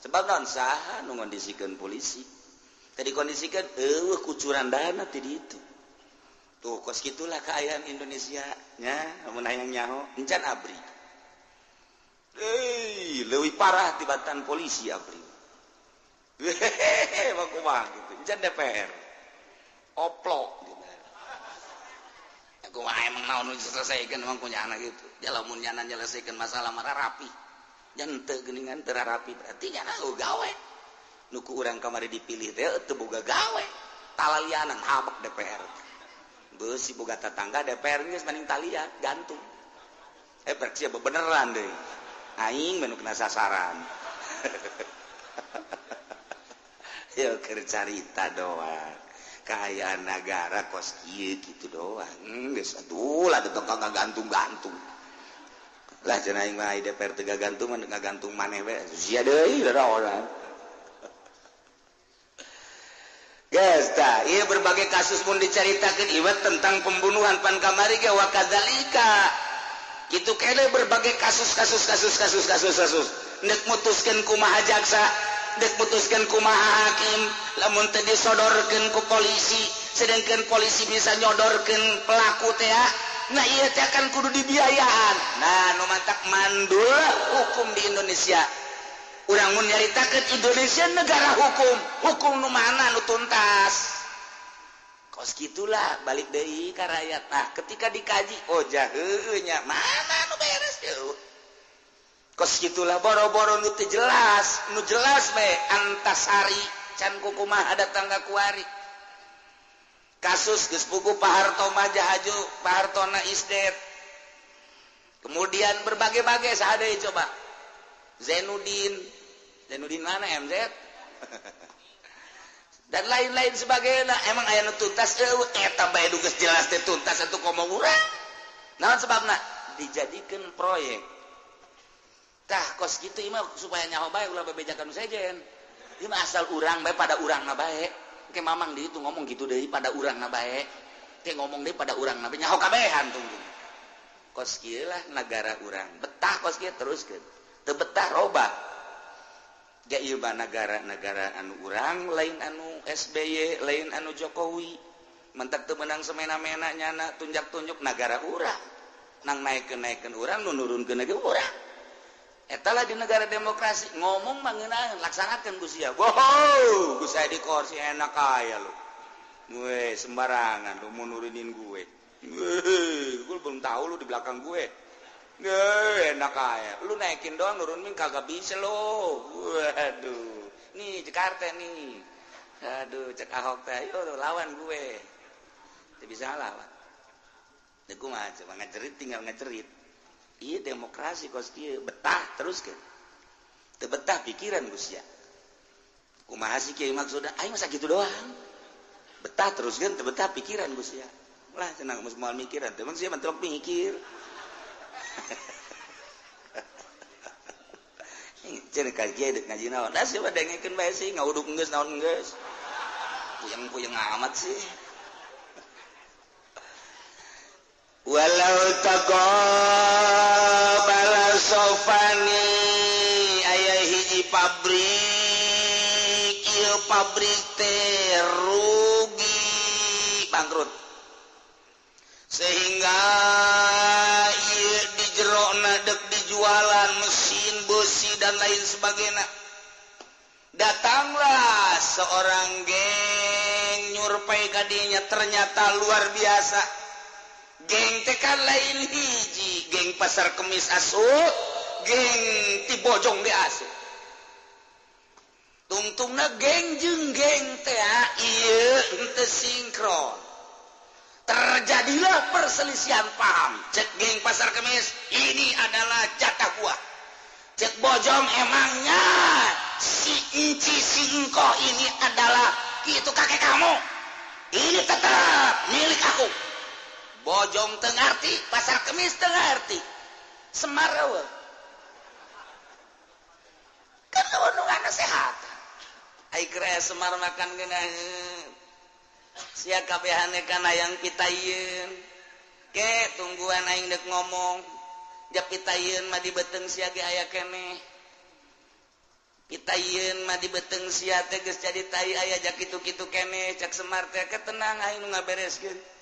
Sebab naon saha nu ngondisikeun polisi. Tadi kondisikan eueuh kucuran dana ti ditu. Tuh kos kitulah kaayaan Indonesia nya lamun hayang nyaho encan ABRI. Euy, leuwih parah tibatan polisi ABRI. Hehehe, mah kumaha kitu. Encan DPR. Oplok gitu. Aku mah emang naon nu diselesaikan emang punya anak gitu. Ya lamun nyana nyelesaikan masalah mah rapi. Jan teu geuningan teu rapi berarti nyana gawe. Nu ku urang kamari dipilih teh teu boga gawe. Talalianan habek DPR. Beusi boga tetangga DPR geus maning talian gantung. Eh berarti beneran deui. Aing mah nu kena sasaran. Ya keur carita doang. Kaayaan negara kos kieu kitu doang. Geus atuh lah teu gantung-gantung. Lah cenah aing mah DPR teu gagantung mah ngagantung maneh we. Sia deui orang. Geus tah, ieu berbagai kasus mun dicaritakeun ieu tentang pembunuhan pan kamari ge wa kadzalika. Kitu kene berbagai kasus kasus kasus kasus kasus kasus. Nek mutuskeun kumaha jaksa, dek putuskan kumaha hakim, lamun teu disodorkeun ku polisi, Sedangkan polisi bisa nyodorkeun pelaku teh. Nah, ieu teh kan kudu dibiayaan. Nah, nu mantak mandul hukum di Indonesia. Urang mun nyaritakeun Indonesia negara hukum, hukum nu mana nu tuntas? Kos gitulah balik deui ka rakyat. Nah, ketika dikaji, oh jaheuh nya, mana nu beres jauh. Kos gitulah boro-boro nu teu jelas, nu jelas bae Antasari can kukumaha datang ka kuari. Kasus geus puguh Pak Harto mah jahaju, Pak Hartona is dead. Kemudian berbagai-bagai saha deui coba. Zainuddin, Zainuddin mana MZ? Dan lain-lain sebagainya. Emang aya nu tuntas eueuh eta bae nu geus jelas teh tuntas atuh komo urang. Naon sebabna? Dijadikeun proyek. Tah kos kitu ieu mah supaya nyaho bae ulah bebejakan nu sejen. Ieu mah asal urang bae pada urangna bae. Ke mamang di itu ngomong gitu deui pada urangna bae. Ke ngomong deui pada urangna bae nyaho kabehan tunggu. Kos kieu lah negara urang. Betah kos kieu teruskeun. Teu betah robah. Ja ieu mah negara-negara anu urang lain anu SBY, lain anu Jokowi. Mentak teu meunang semena-mena nyana tunjak-tunjuk negara urang. Nang naikeun-naikeun urang, nu nurunkeun ge urang. Eta lah di negara demokrasi ngomong mah ngeunaheun, laksanakeun ku sia. Wow, ku saya di kursi enak aya lu. Gue sembarangan lu mau nurunin gue. Gue belum tahu lu di belakang gue. Gue enak aya. Lu naikin doang nurunin kagak bisa lo. Waduh. Nih Jakarta nih. Aduh, cek Ahok teh, ayo lu lawan gue. Teu bisa lawan. Teu kumaha coba ngajerit tinggal ngajerit. Iya demokrasi kos kieu betah terus kan. Teu betah pikiran ku sia. Kumaha sih kieu maksudna? Aing masa gitu doang. Betah terus kan, teu betah pikiran ku sia. Lah cenah geus moal mikiran, teu emang sia mentelok mikir. Cenah ka kieu deuk ngaji naon? Da sia mah dengekeun bae sih, ngauduk geus naon geus. Puyeng-puyeng amat sih. Walau taqabbala sofani aya hiji pabrik, ieu pabrik teh rugi bangkrut. Sehingga ieu di jerona dek dijualan mesin besi dan lain sebagainya. Datanglah seorang geng nyurpei kadinya, ternyata luar biasa. Geng teh kan lain hiji, geng Pasar Kemis asup, geng ti Bojong di asup. Tungtungna geng jeung geng teh ieu henteu sinkron. Terjadilah perselisihan paham. Cek geng Pasar Kemis, ini adalah jatah gua. Cek Bojong, emangnya si Enci si Engkoh ini adalah itu kakek kamu. Ini tetap milik aku. Bojong teu ngarti, Pasar Kemis teu ngarti. Semar eueuh. Kan eueuh nu ngasehatan. Ai keur aya Semar makan geunaheun. Sia kabehane kana hayang pitayeun. Ke tungguan aing deuk ngomong. Ja pitayeun mah di beuteung sia ge aya keneh. Pitayeun mah di beuteung sia teh geus jadi tai aya ja kitu-kitu keneh. Cak Semar teh ke tenang aing nu ngabereskeun.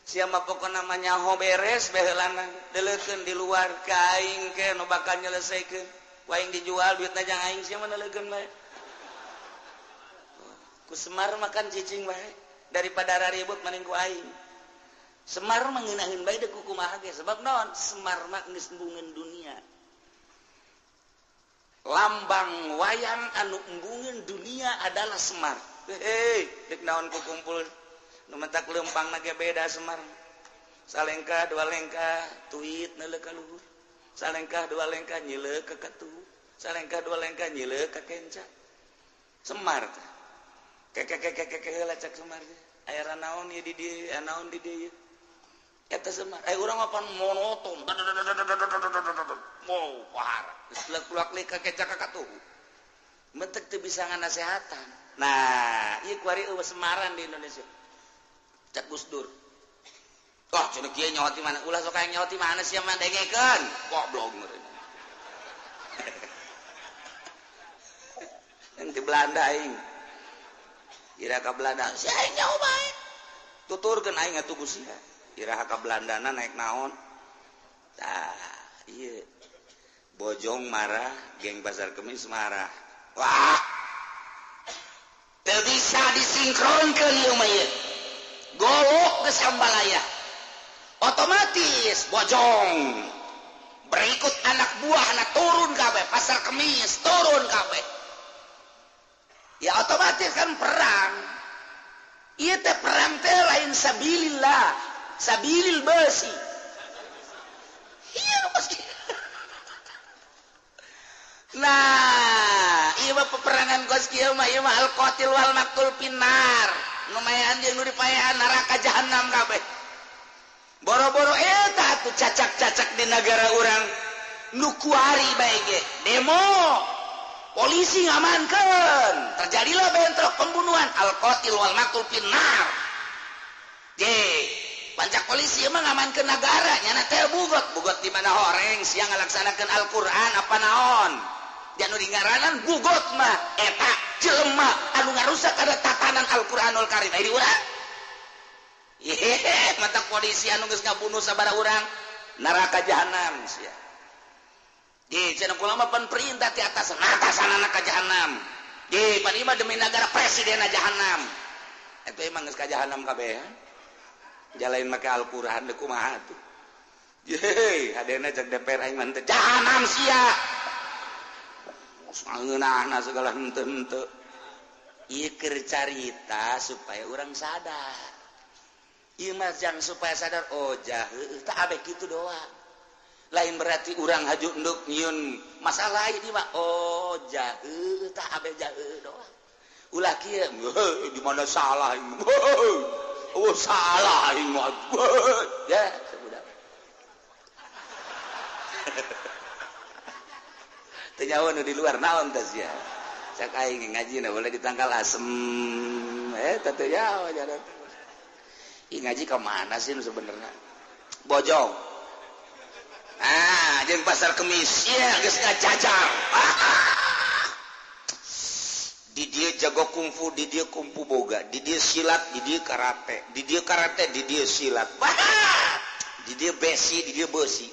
Sia mah pokona mah nyaho beres baheulana, deuleukeun di luar ka aing ke nu bakal nyelesaikeun. Ku aing dijual duitna jang aing sia mah neuleukeun bae. Ku Semar makan cicing bae daripada raribut mending ku aing. Semar mah ngeunaheun bae deuk kumaha ge sebab naon? Semar mah geus embungeun dunia. Lambang wayang anu embungeun dunia adalah Semar. Hei, deuk naon ku kumpul nu mentak lempang na ge beda Semar. Salengkah dua lengkah tuit neuleuh ka luhur. Salengkah dua lengkah nyileuk ka katuhu. Salengkah dua lengkah nyileuk ka kenca. Semar teh. Kekekekekeke heula cak Semar teh. Aya naon ieu di dieu, aya naon di dieu. Eta Semar. Ai urang mah pan monoton. Wow, pahara. Geus leuk-leuk ka kenca ka katuhu. Mentek teu bisa nganasehatan. Nah, ieu kuari eueuh Semaran di Indonesia. Cak Gus Dur. Wah, cenah kieu nyaho ti mana? Ulah sok aya nyaho ti mana sia mah dengekeun. Goblok meureun. Yang di Belanda aing. Kira ka Belanda, sia aing nyaho bae. Tuturkeun aing atuh ku sia. Iraha ka Belandana naik naon? Tah, ieu. Bojong marah, geng Pasar Kemis marah. Wah. Teu bisa disinkronkeun ieu mah ieu. Golok geus sambalaya. Otomatis Bojong berikut anak buah turun kabeh, Pasar Kemis turun kabeh. Ya otomatis kan perang. Ieu teh perang teh lain sabilillah, sabilil besi. Iya pasti. Nah, ieu mah peperangan kos kieu mah, ieu mah al qatil wal maqtul finnar. Nu maehan jeung nu dipaehan neraka jahanam kabeh. Boro-boro eta atuh cacak-cacak di negara urang nu kuari bae ge demo, polisi ngamankeun, terjadilah bentrok pembunuhan, al qatil wal maqtul finnar. Je, pancak polisi emang ngamankeun negara nyana teh bugot bugot di mana horeng siang ngalaksanakeun Al-Qur'an apa naon. Anu dingaranan bugot mah eta jelema anu ngarusak ada tatanan Al-Qur'anul Karim. Ai di urang yehe, mata polisi anu geus ngabunuh sabaraha urang neraka jahanam sia. Di cenah kula mah pan perintah ti atas, atasanana ka jahanam. Di pan ieu mah demi negara presiden jahanam. Eta emang geus ka jahanam kabeh. Jalain make Al-Qur'an deui kumaha tuh. Yehe, hadena cek DPR aing mah teu jahanam sia. Ngeunahna segala henteu-henteu. Ieu keur carita supaya urang sadar. Ieu mah jang supaya sadar, oh jah heueuh tah abeh kitu doang. Lain berarti urang haju enduk nyieun masalah ieu mah, oh jah heueuh tah abeh jah heueuh doang. Ulah kieu, di mana salah aing. Oh salah aing mah. Ya, sebudak. Teu nyaho nu di luar naon teh sia. Cak aing ngaji na boleh ditangkal asem. Teh teu nyaho jalan. Ih ngaji ka mana sih sebenarnya? Bojong. Ah, jeung Pasar Kemis. Ieu geus ngacacar. Di dieu jago kungfu, di dieu kungfu boga, di dieu silat, di dieu karate, di dieu karate, di dieu silat. Di dieu besi, di dieu besi.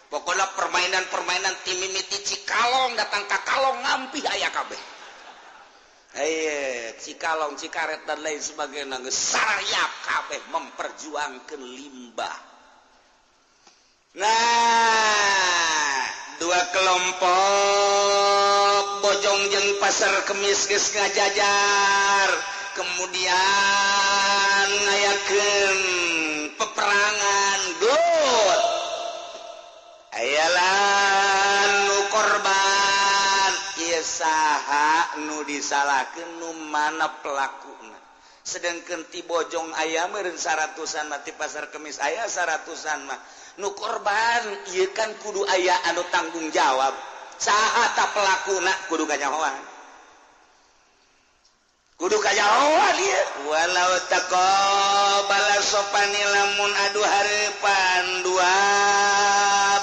Pokoknya permainan-permainan tim mimiti Cikalong datang ke Kalong ngampih aya kabeh. Cikalong, Cikaret dan lain sebagainya geus sarariap kabeh memperjuangkeun limbah. Nah, dua kelompok Bojong jeung Pasar Kemis geus ngajajar, kemudian ngayakeun peperangan gelut. Ayalah nu korban ieu saha nu disalahkeun, nu mana pelakuna. Sedangkan ti Bojong aya meureun 100-an mah, ti Pasar Kemis aya 100-an mah. Nu korban ieu kan kudu aya anu tanggung jawab. Saha ta pelakuna kudu kanyahoan. Kudu kanyahoan ieu. Walau taqabala sopani lamun adu hareupan dua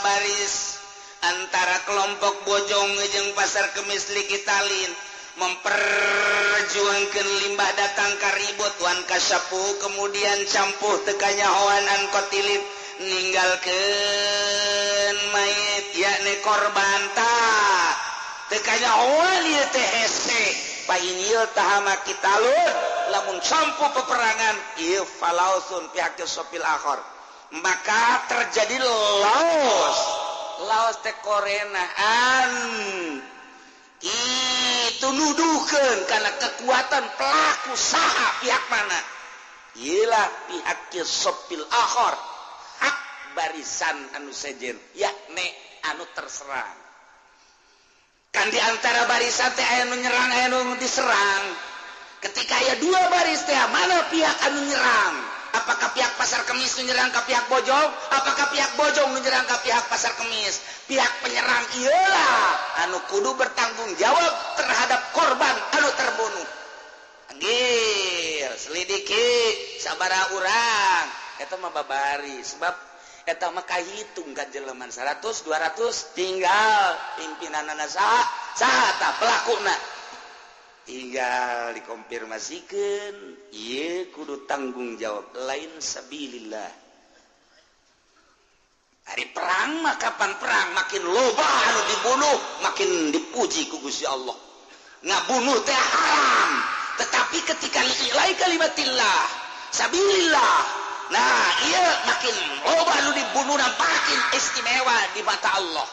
baris antara kelompok Bojong jeung Pasar Kemis likitalin memperjuangkan limbah datang karibut wan kasapu kemudian campuh teu kanyahoan an kotilin ninggalkeun mayit yakni korban ta teu kanyahoan ieu teh hese painil tahama kitalun lamun campuh peperangan ieu falausun pihak sopil akhor maka terjadi laos laos teh korenaan itu nuduhkeun karena kekuatan pelaku saha pihak mana ialah pihak sopil akhor hak barisan anu sejen yakni anu terserang. Kan di antara barisan teh aya nu nyerang aya nu diserang. Ketika aya dua baris teh mana pihak anu nyerang? Apakah pihak Pasar Kemis nu nyerang ka pihak Bojong? Apakah pihak Bojong nu nyerang ka pihak Pasar Kemis? Pihak penyerang iyalah anu kudu bertanggung jawab terhadap korban anu terbunuh. Anggir, selidiki sabaraha urang. Eta mah babari sebab eta mah kahitung ka jeleman 100 200 tinggal pimpinanana saha saha tah pelakuna. Tinggal dikonfirmasikan, iya, kudu tanggung jawab, lain sabilillah. Hari perang mah, kapan perang makin loba anu dibunuh, makin dipuji ku Gusti Allah. Ngabunuh teh haram, tetapi ketika li'ila'i kalimatillah, sabilillah, nah iya, makin loba anu dibunuh makin istimewa di mata Allah.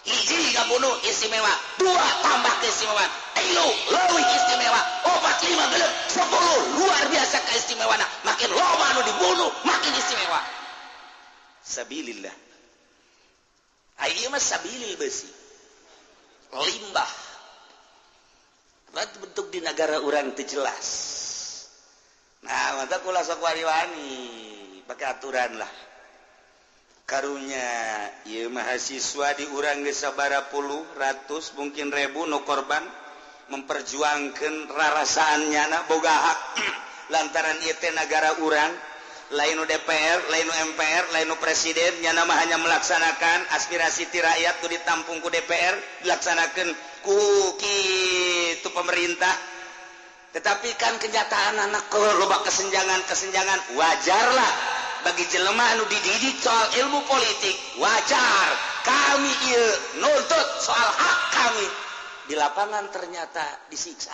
Hiji ngabunuh istimewa, dua tambah keistimewaan, tilu leuwih istimewa, opat, lima, genep, 10, luar biasa keistimewaan. Makin loba anu dibunuh makin istimewa. Sabilillah. Ayo mah sabilil besi limbah. Berarti bentuk di negara orang itu jelas. Nah, mata kula sok wani-wani pakai aturan lah. Karunya ieu mahasiswa di urang geus sabaraha puluh ratus, mungkin ribu nu korban memperjuangkan rarasaan nyana boga hak, lantaran ieu teh nagara urang, lain nu DPR, lain nu MPR, lain nu presiden. Nyana mah hanya melaksanakan aspirasi ti rakyat nu ditampung ku DPR, dilaksanakan ku kitu pemerintah. Tetapi kan kenyataan anak loba kesenjangan kesenjangan. Wajarlah bagi jelema anu dididik soal ilmu politik, wajar kami ieu nuntut soal hak kami. Di lapangan ternyata disiksa.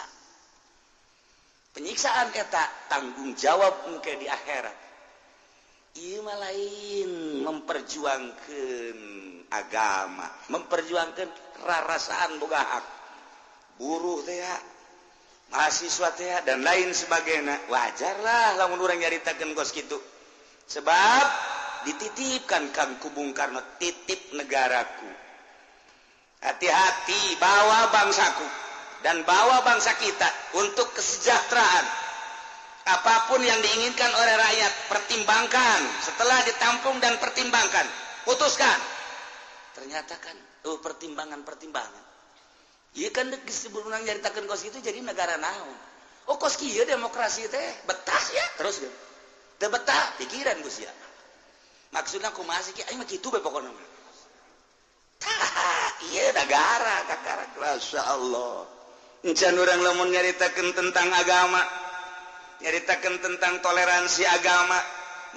Penyiksaan eta tanggung jawab mungkin di akhirat. Ieu mah lain memperjuangkan agama, memperjuangkan rarasaan boga hak buruh teh, mahasiswa teh, dan lain sebagainya. Wajarlah lamun urang nyaritakeun kos kitu, sebab dititipkan kan ku Bung Karno, titip negaraku, hati-hati bawa bangsaku dan bawa bangsa kita untuk kesejahteraan. Apapun yang diinginkan oleh rakyat, pertimbangkan. Setelah ditampung dan pertimbangkan, putuskan. Ternyata kan, oh, pertimbangan-pertimbangan. Iya kan, sebelum nyaritakeun kos itu jadi negara naon? Oh, kos kieu demokrasi teh betah ya, terus gitu. Teu betah pikiran Gus ya. Maksudnya kumaha sih? Aing mah kitu bae pokona mah. Tah, ieu negara kakarak. Masya Allah. Encan urang lamun nyaritakeun tentang agama, nyaritakeun tentang toleransi agama.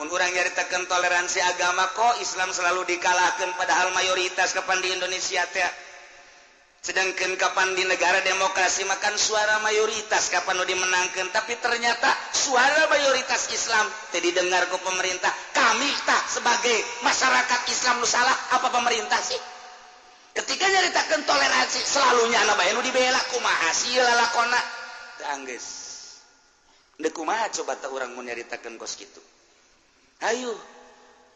Mun urang nyaritakeun toleransi agama, kok Islam selalu dikalahkan, padahal mayoritas kapan di Indonesia teh? Sedangkan kapan di negara demokrasi makan suara mayoritas kapan nu dimenangkan, tapi ternyata suara mayoritas Islam tidak didengar ke pemerintah. Kami tak sebagai masyarakat Islam nu salah apa pemerintah sih? Ketika nyaritakan toleransi, selalunya anak bae nu dibela. Kumaha sih lalakona? Teu anggeus. Deuk kumaha coba teh urang mun nyaritakeun kos kitu? Ayo,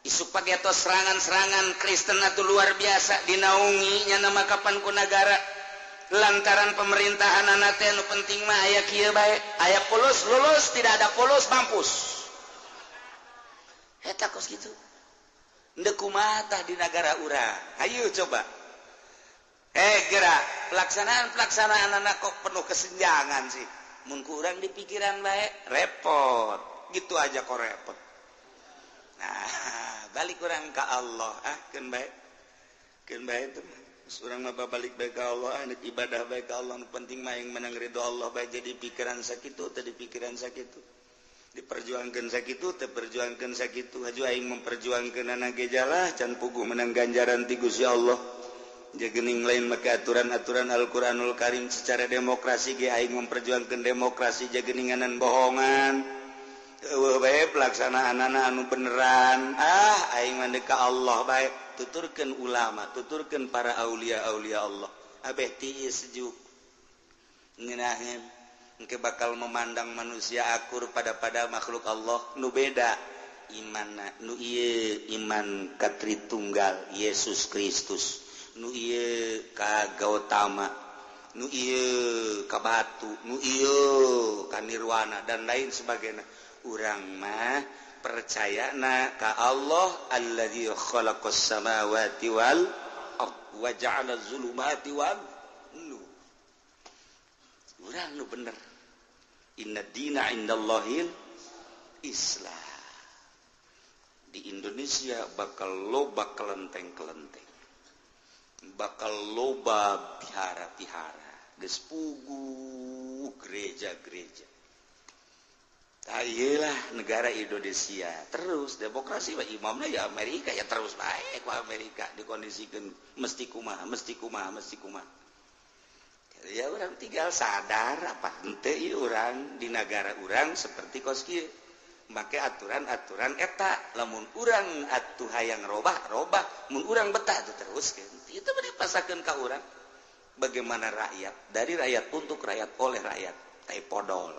isuk pageto serangan-serangan Kristen atau luar biasa dinaungi nya nama kapan ku negara, lantaran pemerintahan anak teh nu penting mah aya kieu bae, aya fulus lulus, tidak ada fulus mampus. Eta kos kitu. Ndek kumaha tah di negara urang? Ayo coba, eh, gerak pelaksanaan pelaksanaan anak kok penuh kesenjangan sih? Mun kurang di pikiran bae repot, gitu aja kok repot. Nah, balik kurang ke Allah, ah, keun bae, keun bae itu. Urang mah balik bae ka Allah, ah, ibadah bae ka Allah. Nu penting mah yang menang ridho Allah bae. Jadi pikiran sakitu tadi, pikiran sakitu diperjuangkan sakitu, terperjuangkan sakitu. Haju aing memperjuangkan anak gejalah can puguh menang ganjaran ti Gusti Allah. Gening lain maka aturan-aturan Al-Qur'anul Karim secara demokrasi ge aing memperjuangkan demokrasi jageninganan bohongan. Eueuh bae pelaksanaan anak anu beneran. Ah, aing mah ka Allah bae. Tuturkeun ulama, tuturkeun para aulia-aulia Allah, abeh tiis sejuk ngeunaheun. Engke bakal memandang manusia akur pada pada makhluk Allah nu beda iman, nu ieu iman ka Tritunggal Yesus Kristus, nu ieu ka Gautama, nu ieu ka batu, nu ieu ka nirwana, dan lain sebagainya. Urang mah percaya na ka Allah alladzi khalaqas samawati wal ard wa ja'ala zulumati wan nur. Urang nu bener. Inna dina indallahil Islam. Di Indonesia bakal loba kelenteng-kelenteng, bakal loba pihara-pihara. Geus puguh gereja-gereja. Ayelah negara Indonesia terus demokrasi mah imamna ya Amerika ya terus baik ku Amerika dikondisikan mesti kumaha mesti kumaha mesti kumaha. Ya orang tinggal sadar apa henteu ieu urang di negara urang seperti kos kieu. Make aturan-aturan eta lamun urang atuh hayang robah robah mun urang betah tuh terus itu mah dipasakeun ka urang. Bagaimana rakyat dari rakyat untuk rakyat oleh rakyat tai podol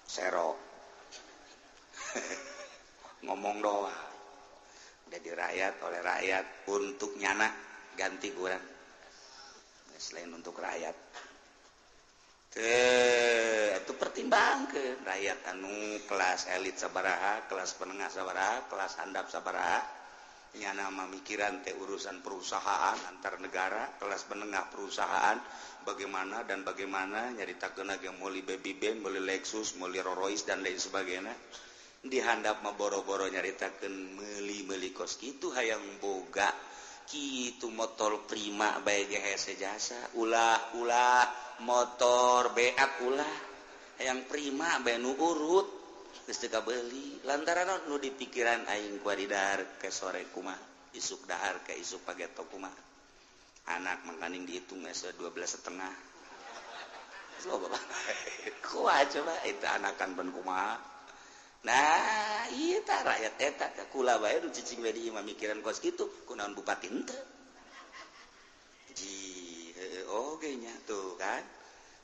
sero ngomong doang jadi rakyat oleh rakyat untuk nyana ganti kurang selain untuk rakyat itu pertimbangkan rakyat anu kelas elit sabaraha kelas penengah sabaraha kelas handap sabaraha nyana memikiran teh urusan perusahaan antar negara kelas menengah perusahaan bagaimana dan bagaimana nyaritakeun ge meuli baby band meuli Lexus meuli Rolls Royce dan lain sebagainya dihandap mah boro-boro nyaritakeun meuli-meuli kos kitu hayang boga kitu motor prima bae ge hese jasa ulah-ulah motor beak ulah hayang prima bae nu urut geus teu kabeuli lantaran nu di pikiran aing kuari dahar ke sore kumaha isuk dahar ke isuk pageto kumaha anak mangkaning dihitung geus 12,5 lo bapak kuat coba itu anakan ben kumaha. Nah ieu tah rakyat eta ka kula bae nu cicing we di imah mikiran kos kitu kunaon bupati henteu ji heueuh oge nya tuh kan.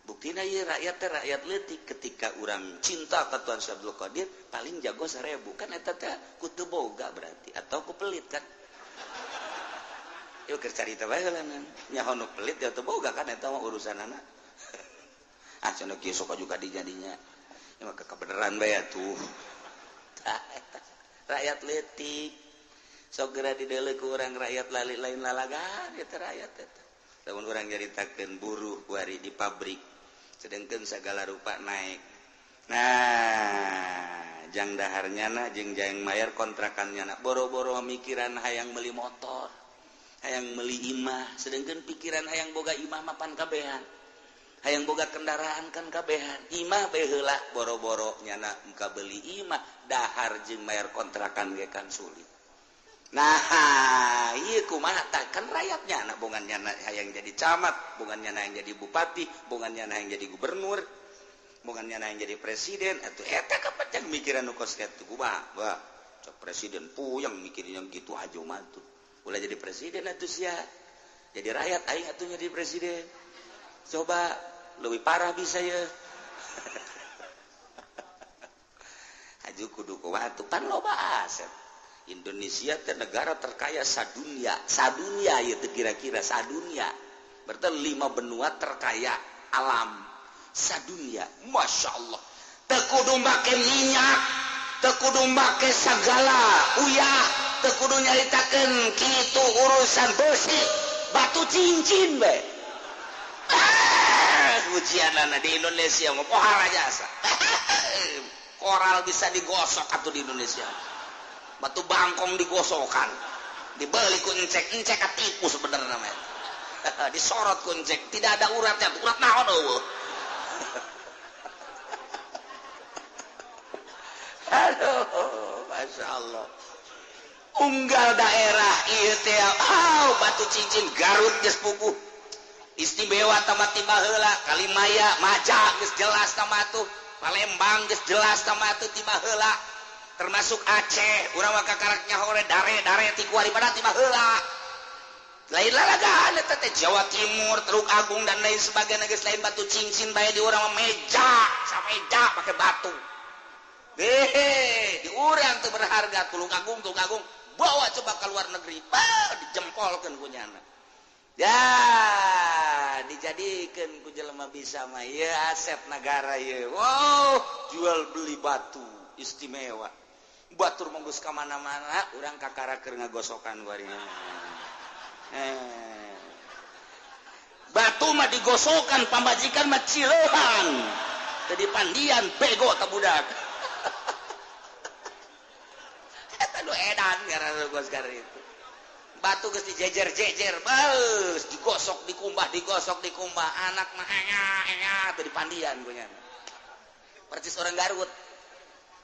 Buktina ieu rakyat teh rakyat leutik ketika urang cinta ka Tuan Syekh Abdul Qadir paling jago 1000 kan eta teh ku teu boga berarti atau ku pelit kan. Ieu keur carita bae heula nyaho nu pelit ya teu boga kan eta mah urusanana. Ah cenah kieu sok juga dijadinya. Ieu mah kebenaran bae atuh. Tah eta rakyat leutik sok geura dideuleu ku urang rakyat lain lalagan eta rakyat eta. Lamun urang nyaritakeun buruh kuari di pabrik sedangkan segala rupa naik. Nah, jang daharnya na jeung jang mayar kontrakannya na boro-boro mikiran hayang beli motor, hayang beli imah, sedangkan pikiran hayang boga imah mapan kabehan. Hayang boga kendaraan kan kabehan. Imah bae heula boro-boro nyana muka beli imah, dahar jeung mayar kontrakan ge kan sulit. Nah, iya kumaha tah kan rakyatnya anak bongannya hayang jadi camat, bongannya hayang jadi bupati, bongannya hayang jadi gubernur, bongannya hayang jadi presiden, atuh eta kapan mikiran nu kos kitu kumaha? Wah, cek presiden puyeng mikirin yang gitu aja mah tuh. Ulah jadi presiden atuh sia. Jadi rakyat aing atuh jadi presiden. Coba lebih parah bisa ya. Aju kudu kumaha tuh pan loba aset. Indonesia teh negara terkaya sadunia, sadunia ya teh kira-kira sadunia. Berarti 5 benua terkaya alam sadunia. Masya Allah. Teu kudu make minyak, teu kudu make sagala uyah, teu kudu nyaritakeun kitu urusan besi, batu cincin bae. Ujianana di Indonesia mah pohara jasa. Koral bisa digosok atuh di Indonesia. Batu bangkong digosokan, dibeli ku encek, encek katipu sebenarnya namanya. Disorot ku encek, tidak ada uratnya, urat naon eueuh. Aduh, masya Allah. Unggal daerah ieu teh, oh, batu cincin Garut geus puguh. Istimewa tamat tiba heula, Kalimaya, Maja geus jelas tamat tuh, Palembang geus jelas tamat tuh tiba heula. Termasuk Aceh, urang mah kakarak nyaho dare-dare ti kuari pada tiba heula. Lain lalagaan eta teh Jawa Timur, Teluk Agung dan lain sebagainya geus lain batu cincin bae di urang mah meja, sameja pake batu. Hehe, di urang teu berharga Teluk Agung, Teluk Agung bawa coba ke luar negeri, bah dijempolkeun ku nyana. Ya, dijadikeun ku jelema bisa mah ieu aset negara ieu. Wow, jual beli batu istimewa. Batur menggus ka mana-mana, urang kakara keur ngagosokan kuarinya. Batu mah digosokan, pamajikan mah cileuhan. Teu dipandian bego ta budak. Eta nu edan ngaranna gos itu. Batu geus dijejer-jejer, beus digosok dikumbah, digosok dikumbah, anak mah enya enya teu dipandian ku nya. Percis orang Garut.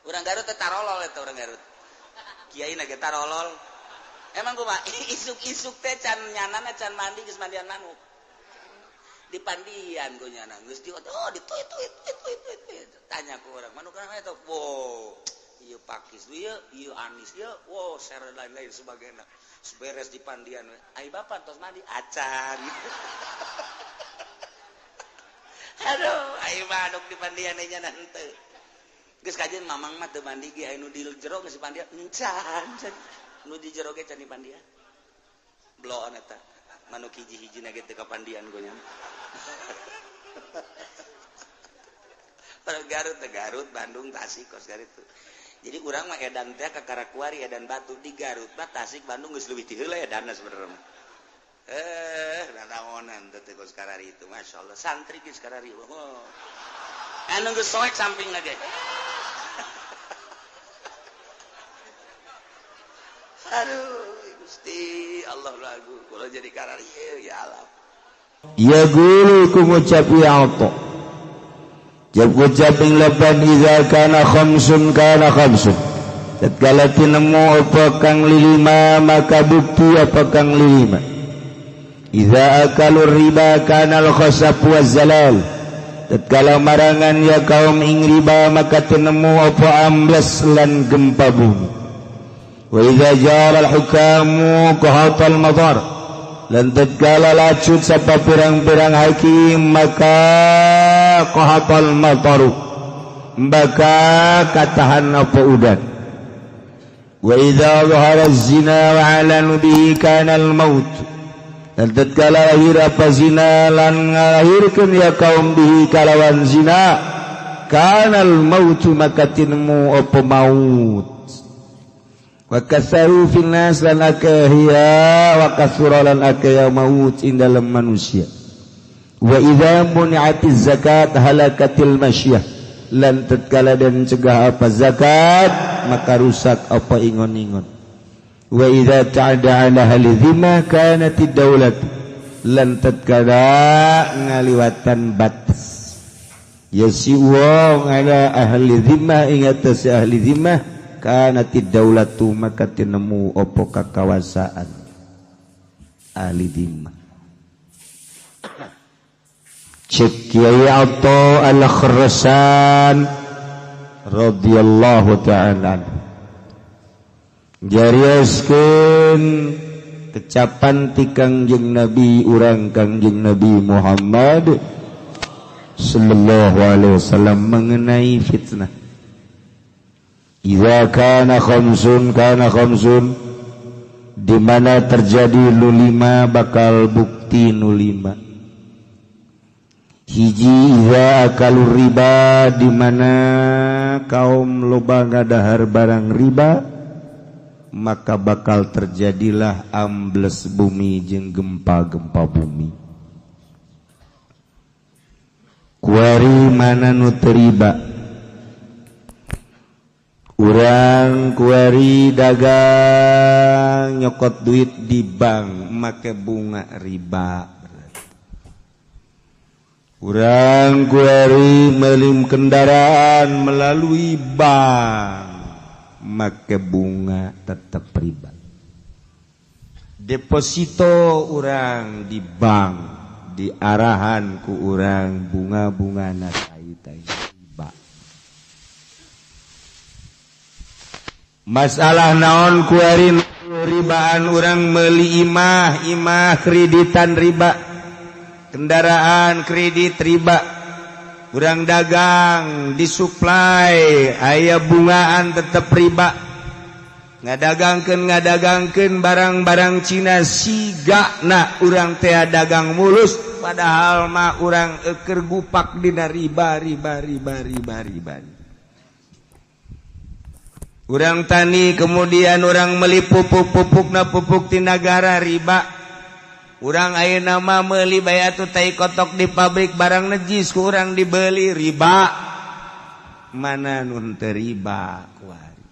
Orang Garut teh tarolol eta orang Garut. Kiai na ge tarolol. Emang kumaha isuk-isuk teh can nyanana can mandi geus mandian manuk. Dipandian ku nyana geus di oh dituit tuit tuit tuit tuit. Tanya ku urang, manuk kana eta? Wow. Ieu pakis ieu, ieu anis ieu, wow, share lain-lain sebagainya. Beres di pandian, ai bapak tos mandi acan. Aduh, ai manuk di pandian nya henteu. Geus kajeun mamang mah teu mandi ge aya nu di jero geus dipandian encan. Nu di jero ge can dipandian. Bloon eta. Manuk hiji-hijina ge teu kapandian ku nya. Garut, Garut, Bandung, Tasik, kos Garut. Jadi urang mah edan teh ka Karakuari, edan batu di Garut mah Tasik, Bandung geus leuwih ti heula edanna sebenarnya. Nanaonan teh kos karari itu, masyaallah santri geus karari. Oh. Anu geus soek sampingna ge. Aduh, Gusti Allah lagu kula jadi karari ya Allah. Ya guru ku ngucap ya Allah. Jab ngucap ing lepan iza kana khamsun kana khamsun. Tatkala tinemu apa kang lilima maka bukti apa kang lilima. Iza akalur riba kana al khasab wa zalal. Tatkala marangan ya kaum ing riba maka tinemu apa ambles lan gempa bumi. Wa iza jara al hukamu qahatal madar. Lan tatkala lacut sapa pirang-pirang hakim maka qahatal mataru maka katahan apa udan. Wa idza zahara zina wa alanu bihi kana al maut. Lan tatkala lahir apa zina lan ngalahirkeun ya kaum bihi kalawan zina kana al maut maka tinemu apa maut. Wa kasaru fil nas lan akhiya wa kasura lan akhiya maut ing dalam manusia. Wa idza muni'atiz zakat halakatil masyah. Lan tatkala den cegah apa zakat maka rusak apa ingon-ingon. Wa idza ta'ada ala ahli dhimma kanatid daulat. Lan tatkala ngaliwatan batas ya si wong ala ahli dhimmah ing atas ahli dhimmah kanatid daulatu maka tinemu opo kakawasaan ahli dhimmah. Cek Kiai Atha Al-Khurasan radhiyallahu ta'ala jariaskeun kecapan ti Kangjeng Nabi urang Kangjeng Nabi Muhammad sallallahu alaihi wasallam mengenai fitnah. Idza kana khamsun kana khamsun, di mana terjadi nu lima bakal bukti nu lima. Hiji idza akalur riba, di mana kaum loba ngadahar barang riba maka bakal terjadilah ambles bumi jeung gempa-gempa bumi. Kuari mana nu teu riba? Urang kuari dagang nyokot duit di bank make bunga riba. Urang kuari melim kendaraan melalui bank make bunga tetap riba. Deposito urang di bank diarahan ku urang bunga-bunga na tai-tai riba. Masalah naon kuari ribaan urang meuli imah, imah kreditan riba, kendaraan kredit riba, urang dagang disuplai aya bungaan tetep riba, ngadagangkeun barang-barang Cina sigana urang teh dagang mulus padahal mah urang eukeur gupak dina riba riba riba riba riba. Urang tani kemudian urang meli pupuk-pupukna pupuk ti nagara riba. Urang ayeuna mah meuli bae atuh tai kotok di pabrik barang najis ku urang dibeli riba. Mana nu teu riba kuari.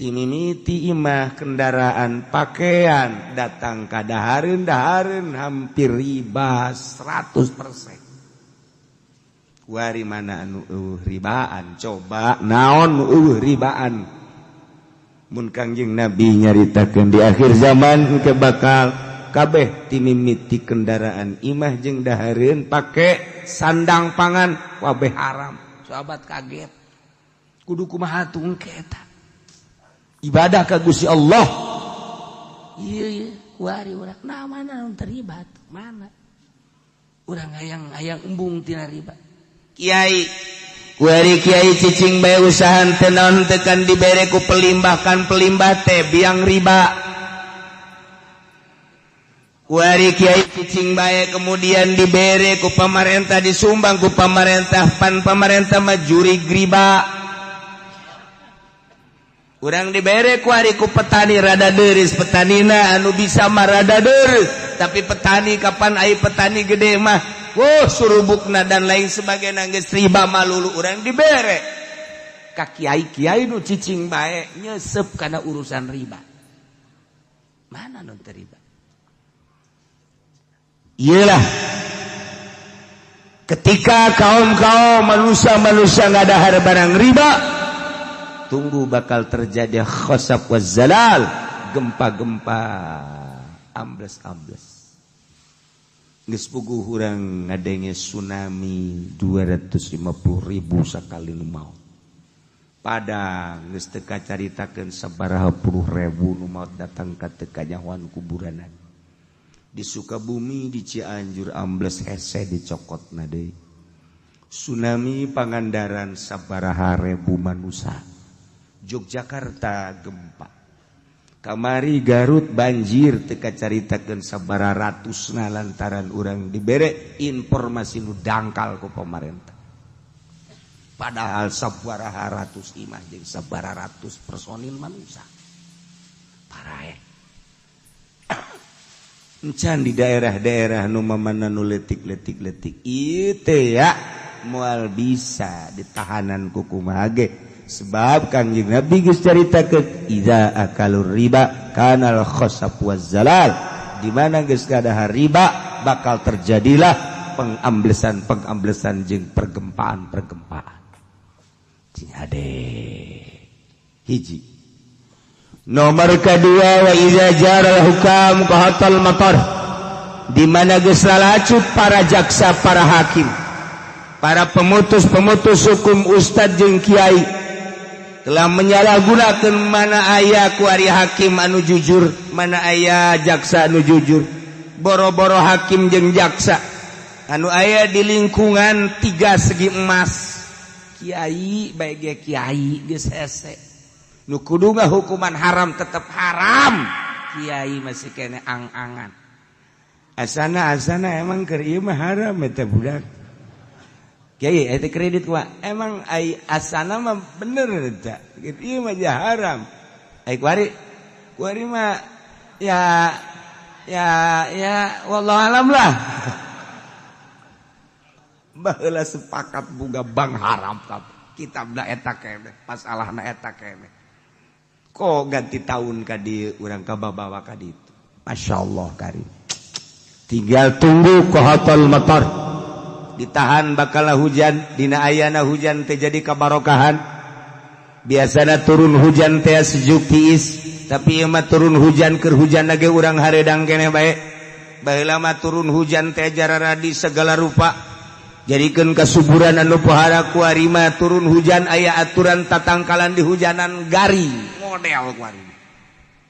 Ti mimiti imah, kendaraan, pakaian, datang ka dahareun, dahareun hampir riba 100%. Kuari mana anu ribaan? Coba, naon nu euweuh ribaan? Mun Kangjeng Nabi nyaritakeun di akhir zaman ke bakal kabeh ti mimiti kendaraan, imah jeung dahareun, pake sandang, pangan, kabeh haram. Sahabat kaget, kudu kumaha tuh eta ibadah ka Gusti Allah? Iya, kuari urang, nah, mana nu terlibat? Mana urang hayang hayang embung tina riba? Kiai kuari, kiai cicing bae, usaha teu naon tekan dibere ku pelimbah, kan pelimbah teh biang riba. Kuari kiai cicing bae, kemudian dibere ku pamarentah, disumbang ku pamarentah, pan pamarentah mah jurig riba. Urang dibere kuari ku petani, rada deris petanina, anu bisa mah rada deres, tapi petani kapan ai petani gede mah, wow, surubukna dan lain sebagainya geus riba malulu. Urang dibere ka kiai, kiai nu cicing bae nyesep karena urusan riba. Mana nu teu riba? Iyalah, ketika kaum-kaum manusia-manusia ngadahar barang riba, tunggu bakal terjadi khosaf wa zalal, gempa-gempa, ambles-ambles. Geus puguh urang ngadenge tsunami 250.000 sakali nu maot. Padang geus teu kacaritakeun sabaraha puluh ribu nu maot, datang ka teu kanyahoan kuburanan. Di Sukabumi, di Cianjur ambles hese dicokotna deui. Tsunami Pangandaran sabaraha ribu manusia. Yogyakarta gempa. Kamari Garut banjir teu kacaritakeun sabaraha ratusna lantaran urang dibere informasi nu dangkal ku pemerintah. Padahal sabaraha ratus imah jeung sabaraha ratus personil manusia. Paraeh. Encan di daerah-daerah nu mamana nu letik-letik letik ieu teh ya moal bisa ditahanan ku kumaha ge, sebab Kangjeng Nabi geus caritakeun, idza akalur riba kanal khasab waz zalal. Di mana geus kadahar riba, bakal terjadilah pengamblesan-pengamblesan jeung pergempaan-pergempaan. Cing hade. Hiji. Nomor kedua, wa idza jaral hukam qahatal matar. Di mana geus lalacut para jaksa, para hakim, para pemutus-pemutus hukum, ustad jeung kiai telah menyalahgunakan. Mana aya kuari hakim anu jujur? Mana aya jaksa anu jujur? Boro-boro hakim jeung jaksa anu aya di lingkungan tiga segi emas, kiai bae ge, kiai geus hese, nu kudu hukuman haram tetep haram, kiai masih kene ang-angan. Asana asana emang keur ieu mah haram eta budak. Kiai eta kredit kumaha? Emang ai asana mah bener eta. Gitu ieu mah haram. Ai kuari kuari mah ya ya ya, wallahu alam lah. Baheula sepakat boga bank haram, kitabna eta keneh, masalahna eta keneh. Kok ganti tahun ka dieu urang kababawa ka ditu. Masyaallah karim. Tinggal tunggu qahatal matar. Ditahan bakal hujan. Dina ayana hujan teh jadi kabarokahan. Biasana turun hujan teh sejuk tiis, tapi ieu mah turun hujan, keur hujan lagi urang haredang keneh bae. Baheula mah turun hujan teh jararadi segala rupa, jadikeun kasuburan anu pohara. Kuari mah turun hujan aya aturan tatangkalan di hujanan garing model kuari.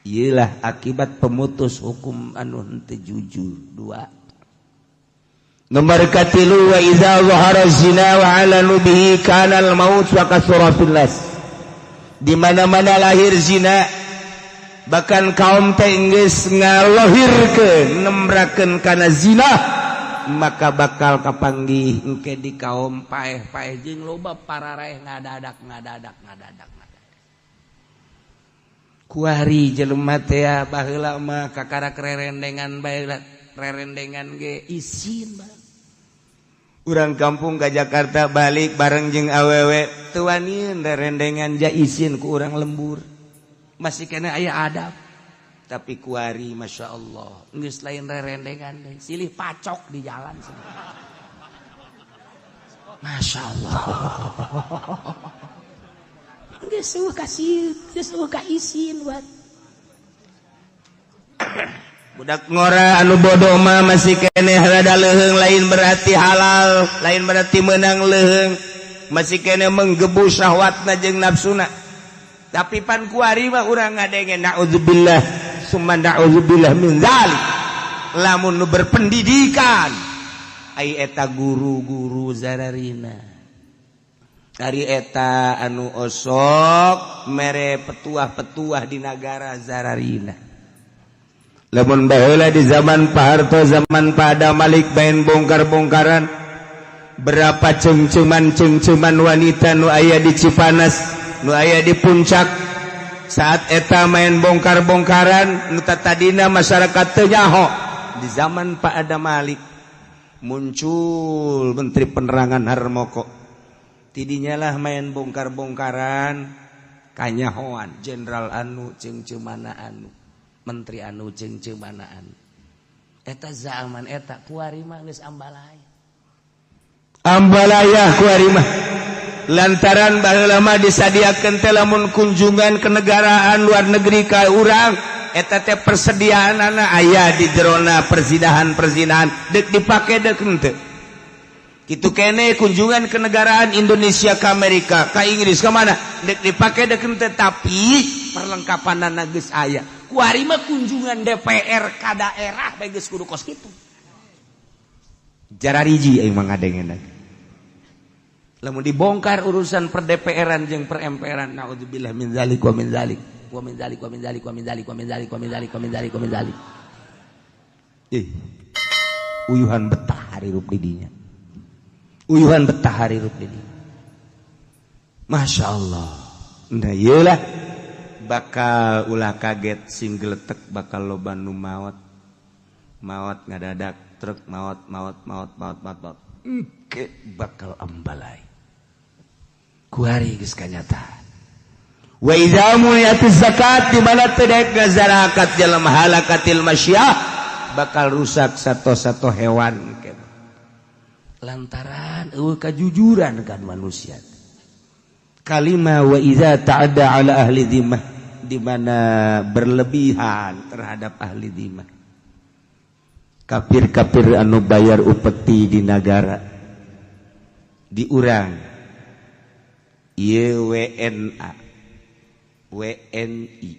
Iyalah akibat pemutus hukum anu henteu jujur. Dua. Nomor katilu, wa idza zahara zina wa alanu bihi kana al maut wa kasura fil nas. Di mana-mana lahir zina, bahkan kaum teh geus ngalohirkeun, nembrakeun kana zina, maka bakal kapanggih engke di kaum paeh-paeh jeung loba pararaeh ngadadak ngadadak ngadadak ngadadak. Kuari jelema teh baheula mah kakara rerendengan bae, rerendengan ge isin bae. Urang kampung ke Jakarta balik bareng jeung awewe teu wanian rerendengan, ja isin ku urang lembur. Masih keneh aya adab. Tapi kuari, Masya Allah, geus lain rerendengan deh, silih pacok di jalan. Masya Allah, Geus eueuh kasih, geus eueuh ka isin buat. Budak ngora anu bodoh mah masih keneh rada leuheung, lain berarti halal, lain berarti menang leuheung, masih keneh menggebu syahwatna jeung nafsuna. Tapi pan kuari mah urang ngadenge, naudzubillah summa naudzubillah min dzalik, lamun nu berpendidikan, ai eta guru-guru zararina, ari eta anu osok mere petuah-petuah di nagara zararina. Lamun baheula di zaman Pak Harto, zaman Pak Adam Malik, main bongkar-bongkaran, berapa cengceman-cengceman wanita nu aya di Cipanas, nu aya di Puncak. Saat eta main bongkar-bongkaran, nu tadina masyarakat teu nyaho. Di zaman Pak Adam Malik muncul Menteri Penerangan Harmoko, tidinya lah main bongkar-bongkaran kanyahoan jenderal anu cengcemana, anu menteri anu cengcemana anu. Eta zaman eta. Kuari mah geus ambalaya. Ambalaya kuari mah, lantaran baheula mah disadiakeun teh lamun kunjungan kenegaraan luar negeri ka urang, eta teh persediaanana aya di jerona perzinahan-perzinahan, dek dipake dek henteu. Kitu keneh kunjungan kenegaraan Indonesia ke Amerika, ke Inggris, ke mana, dek dipake dek henteu, tapi perlengkapanana geus aya. Kuari mah kunjungan DPR ka daerah bae geus kudu kos kitu. Jarariji aing mah ngadengena lamun dibongkar urusan per DPR-an jeung per MPR-an. Naudzubillah min zalik wa min zalik wa min zalik wa min zalik wa min zalik wa min zalik wa min zalik wa min zalik wa min zalik. Ih, uyuhan betah hirup di dinya, uyuhan betah hirup di dinya. Masya Allah. Nah, iyalah, bakal ulah kaget, sing geletek, bakal loba nu maot maot ngadadak, truk maot maot maot maot maot maot. Engke bakal ambalai. Kuari geus kanyataan. Wa idza muni'atiz zakat, di mana teu daek ngazarakat jelema, halakatil masyah, bakal rusak sato-sato hewan lantaran eueuh kajujuran kan manusia. Kalima, wa idza ta'adda ala ahli dhimmah, di mana berlebihan terhadap ahli dhimmah, kafir-kafir anu bayar upeti di negara di urang. Ieu WNA, WNI,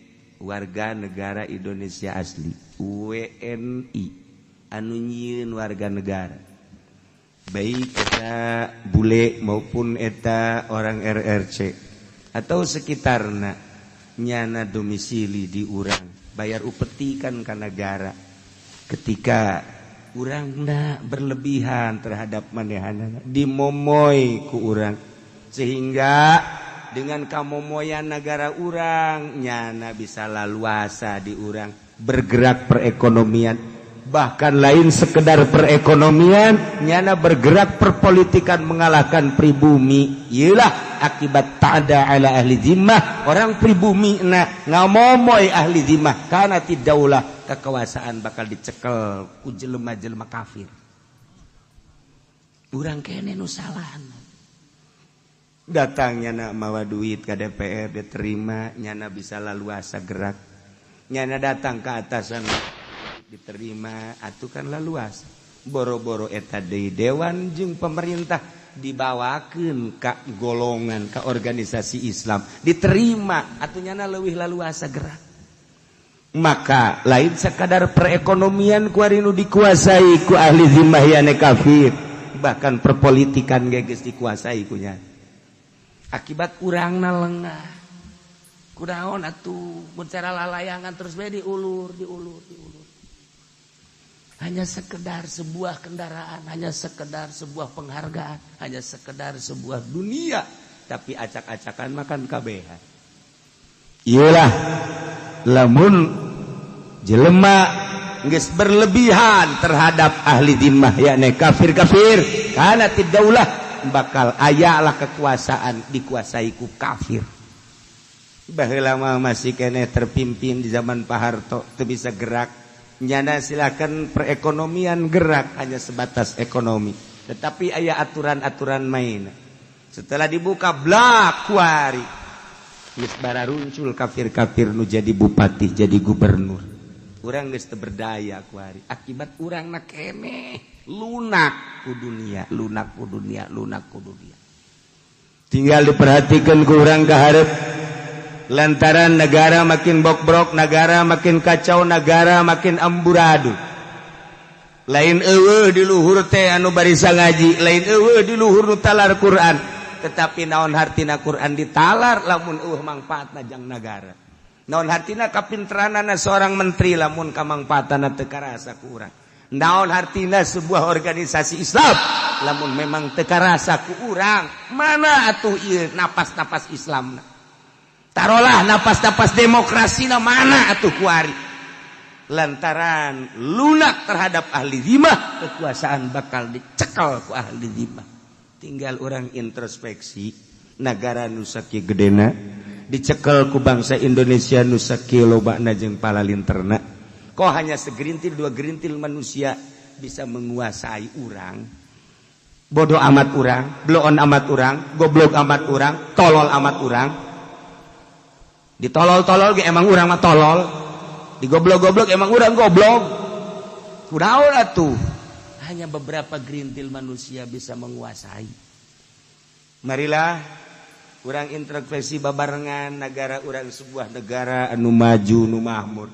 warga negara Indonesia asli, WNI anu nyieun warga negara, baik eta bule maupun eta orang RRC atau sekitarna, nyana domisili di urang, bayar upeti kan ka negara. Ketika urangna berlebihan terhadap manehanana, dimomoy ku urang, sehingga dengan kamomoyan negara urang, nyana bisa laluasa di urang bergerak perekonomian. Bahkan lain sekedar perekonomian, nyana bergerak perpolitikan, mengalahkan pribumi. Iyalah akibat ta'ada ala ahli zimmah, orang pribumi na ngamomoy ahli zimmah, karena tidaulah kekuasaan bakal dicekel ku jelema-jelema kafir. Urang keneh nu salah. Datang nyana mawa duit ke DPR, diterima, nyana bisa laluasa gerak. Nyana datang ke atasan, diterima, atuh kan laluas. Boro-boro eta deui, dewan jeung pemerintah dibawakeun ka golongan, ka organisasi Islam, diterima, atuh nyana leuwih laluasa gerak. Maka lain sekadar perekonomian kuari nu dikuasai ku ahli zimmah yane kafir, bahkan perpolitikan ge geus dikuasai kunya akibat urangna lengah. Kunaon atuh mun cara lalayangan terus bae diulur, diulur, diulur? Hanya sekedar sebuah kendaraan, hanya sekedar sebuah penghargaan, hanya sekedar sebuah dunia, tapi acak-acakan makan kabehan. Iyalah, lamun jelema geus berlebihan terhadap ahli zimmah yakni kafir-kafir, karena tidaulah, bakal ayalah kekuasaan dikuasai ku kafir. Baheula mah masih keneh terpimpin di zaman Pak Harto, teu bisa gerak. Nyana silakan perekonomian gerak hanya sebatas ekonomi. Tetapi aya aturan-aturan main. Setelah dibuka blak kuari. Geus bararuncul kafir-kafir nu jadi bupati, jadi gubernur. Urang geus teu berdaya kuari. Akibat urang na keneh lunak ku dunia, lunak ku dunia, lunak ku dunia. Tinggal diperhatikan ku urang ka hareup. Lantaran negara makin bokbrok, negara makin kacau, negara makin amburadul. Lain eueuh di luhur teh anu barisa ngaji, lain eueuh di luhur nu talar Quran. Tetapi naon hartina Quran ditalar lamun eueuh mangfaatna jang nagara? Naon hartina kapinteranana seorang menteri lamun kamangfaatana teu karasa ku urang? Naon hartina sebuah organisasi Islam lamun memang teu karasa ku urang? Mana atuh ieu napas-napas Islamna? Tarolah napas-napas demokrasi na mana atuh kuari? Lantaran lunak terhadap ahli zimah, kekuasaan bakal dicekal ku ahli zimah. Tinggal orang introspeksi, negara nu sakieu gedena dicekel ku bangsa Indonesia nu sakieu lobana jeung palalinterna. Kok hanya segerintil dua gerintil manusia bisa menguasai urang? Bodoh amat urang, bloon amat urang, goblok amat urang, tolol amat urang. Ditolol-tolol ge emang urang mah tolol, digoblok-goblok emang urang goblok. Kunaon atuh? Hanya beberapa gerintil manusia bisa menguasai. Marilah urang introspeksi babarengan negara urang, sebuah negara anu maju, nu makmur,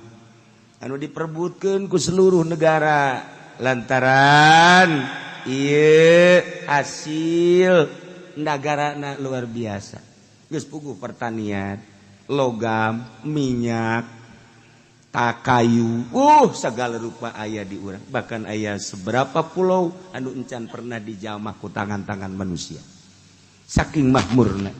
anu diperbutkeun ku seluruh negara lantaran ieu hasil negara luar biasa. Geus puguh pertanian, logam, minyak, tak kayu, segala rupa aya di urang. Bahkan aya seberapa pulau anu encan pernah dijamah ku tangan-tangan manusia. Saking makmurna.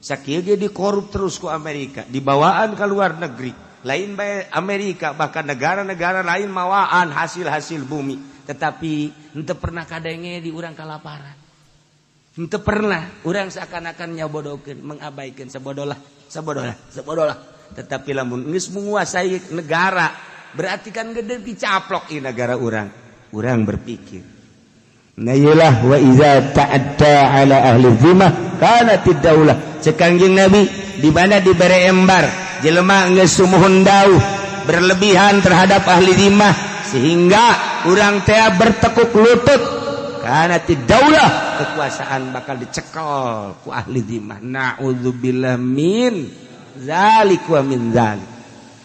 Sakieu ge dikorup terus ku Amerika, dibawaan ke luar negeri. Lain bae Amerika, bahkan negara-negara lain mawaan hasil-hasil bumi. Tetapi henteu pernah kadenge di urang kalaparan. Henteu pernah. Urang seakan-akan nyabodokeun, mengabaikan, sabodolah, sabodolah, sabodolah. Tetapi lamun geus menguasai negara, berarti kan gede dicaplok di negara urang. Urang berpikir. Nah, iyalah, wa iza ta'adda ala ahli zimmah kanatid daulah. Cek Kangjeng Nabi, di mana dibere embar jelema geus sumuhun dauh berlebihan terhadap ahli zimmah sehingga urang teh bertekuk lutut, kanatid daulah, kekuasaan bakal dicekel ku ahli zimmah. Na'udzubillah min zalik wa min zalik.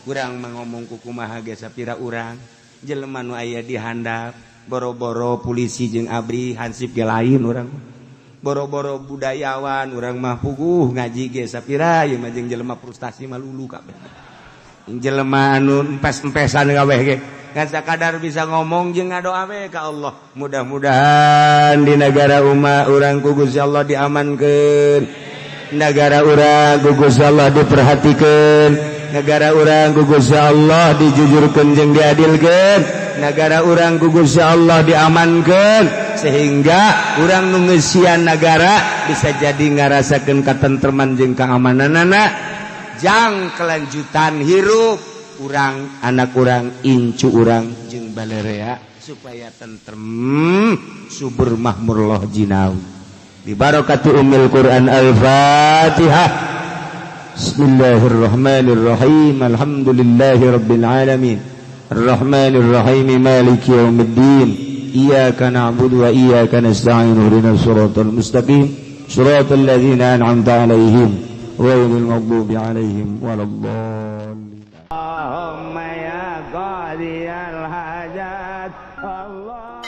Urang mah ngomong ku kumaha ge sapira urang jelema nu aya di handap, boro-boro polisi jeung ABRI, hansip ge lain urang. Boro-boro budayawan, urang mah puguh ngaji ge sapira ieu mah jeung jelema frustasi mah lulu kabeh. Jelema anu empes-empesan kabeh ge ngan sakadar bisa ngomong jeung ngadoa we ka Allah. Mudah-mudahan di negara umat urang ku Gusti Allah diamankeun, negara urang ku Gusti Allah diperhatikeun, negara urang ku Gusti Allah dijujurkeun jeung diadilkeun, negara urang ku Gusti Allah diamankeun sehingga urang nu ngeusian negara bisa jadi ngarasakeun katentreman jeung keamananana jang kelanjutan hirup urang, anak urang, incu urang jeung balerea supaya tentrem, subur, makmur loh jinawi. Bi barakati ummil Quran. Al-Fatihah. Bismillahirrahmanirrahim. Alhamdulillahi rabbil alamin. Arrahmanirrahim. Maliki yaumiddin. Iyyaka na'budu wa iyyaka nasta'in. Ihdinas siratal mustaqim. Siratal ladzina an'amta 'alaihim ghairil maghdubi 'alaihim waladdallin. Allahumma ya qadiyal hajat. Allah.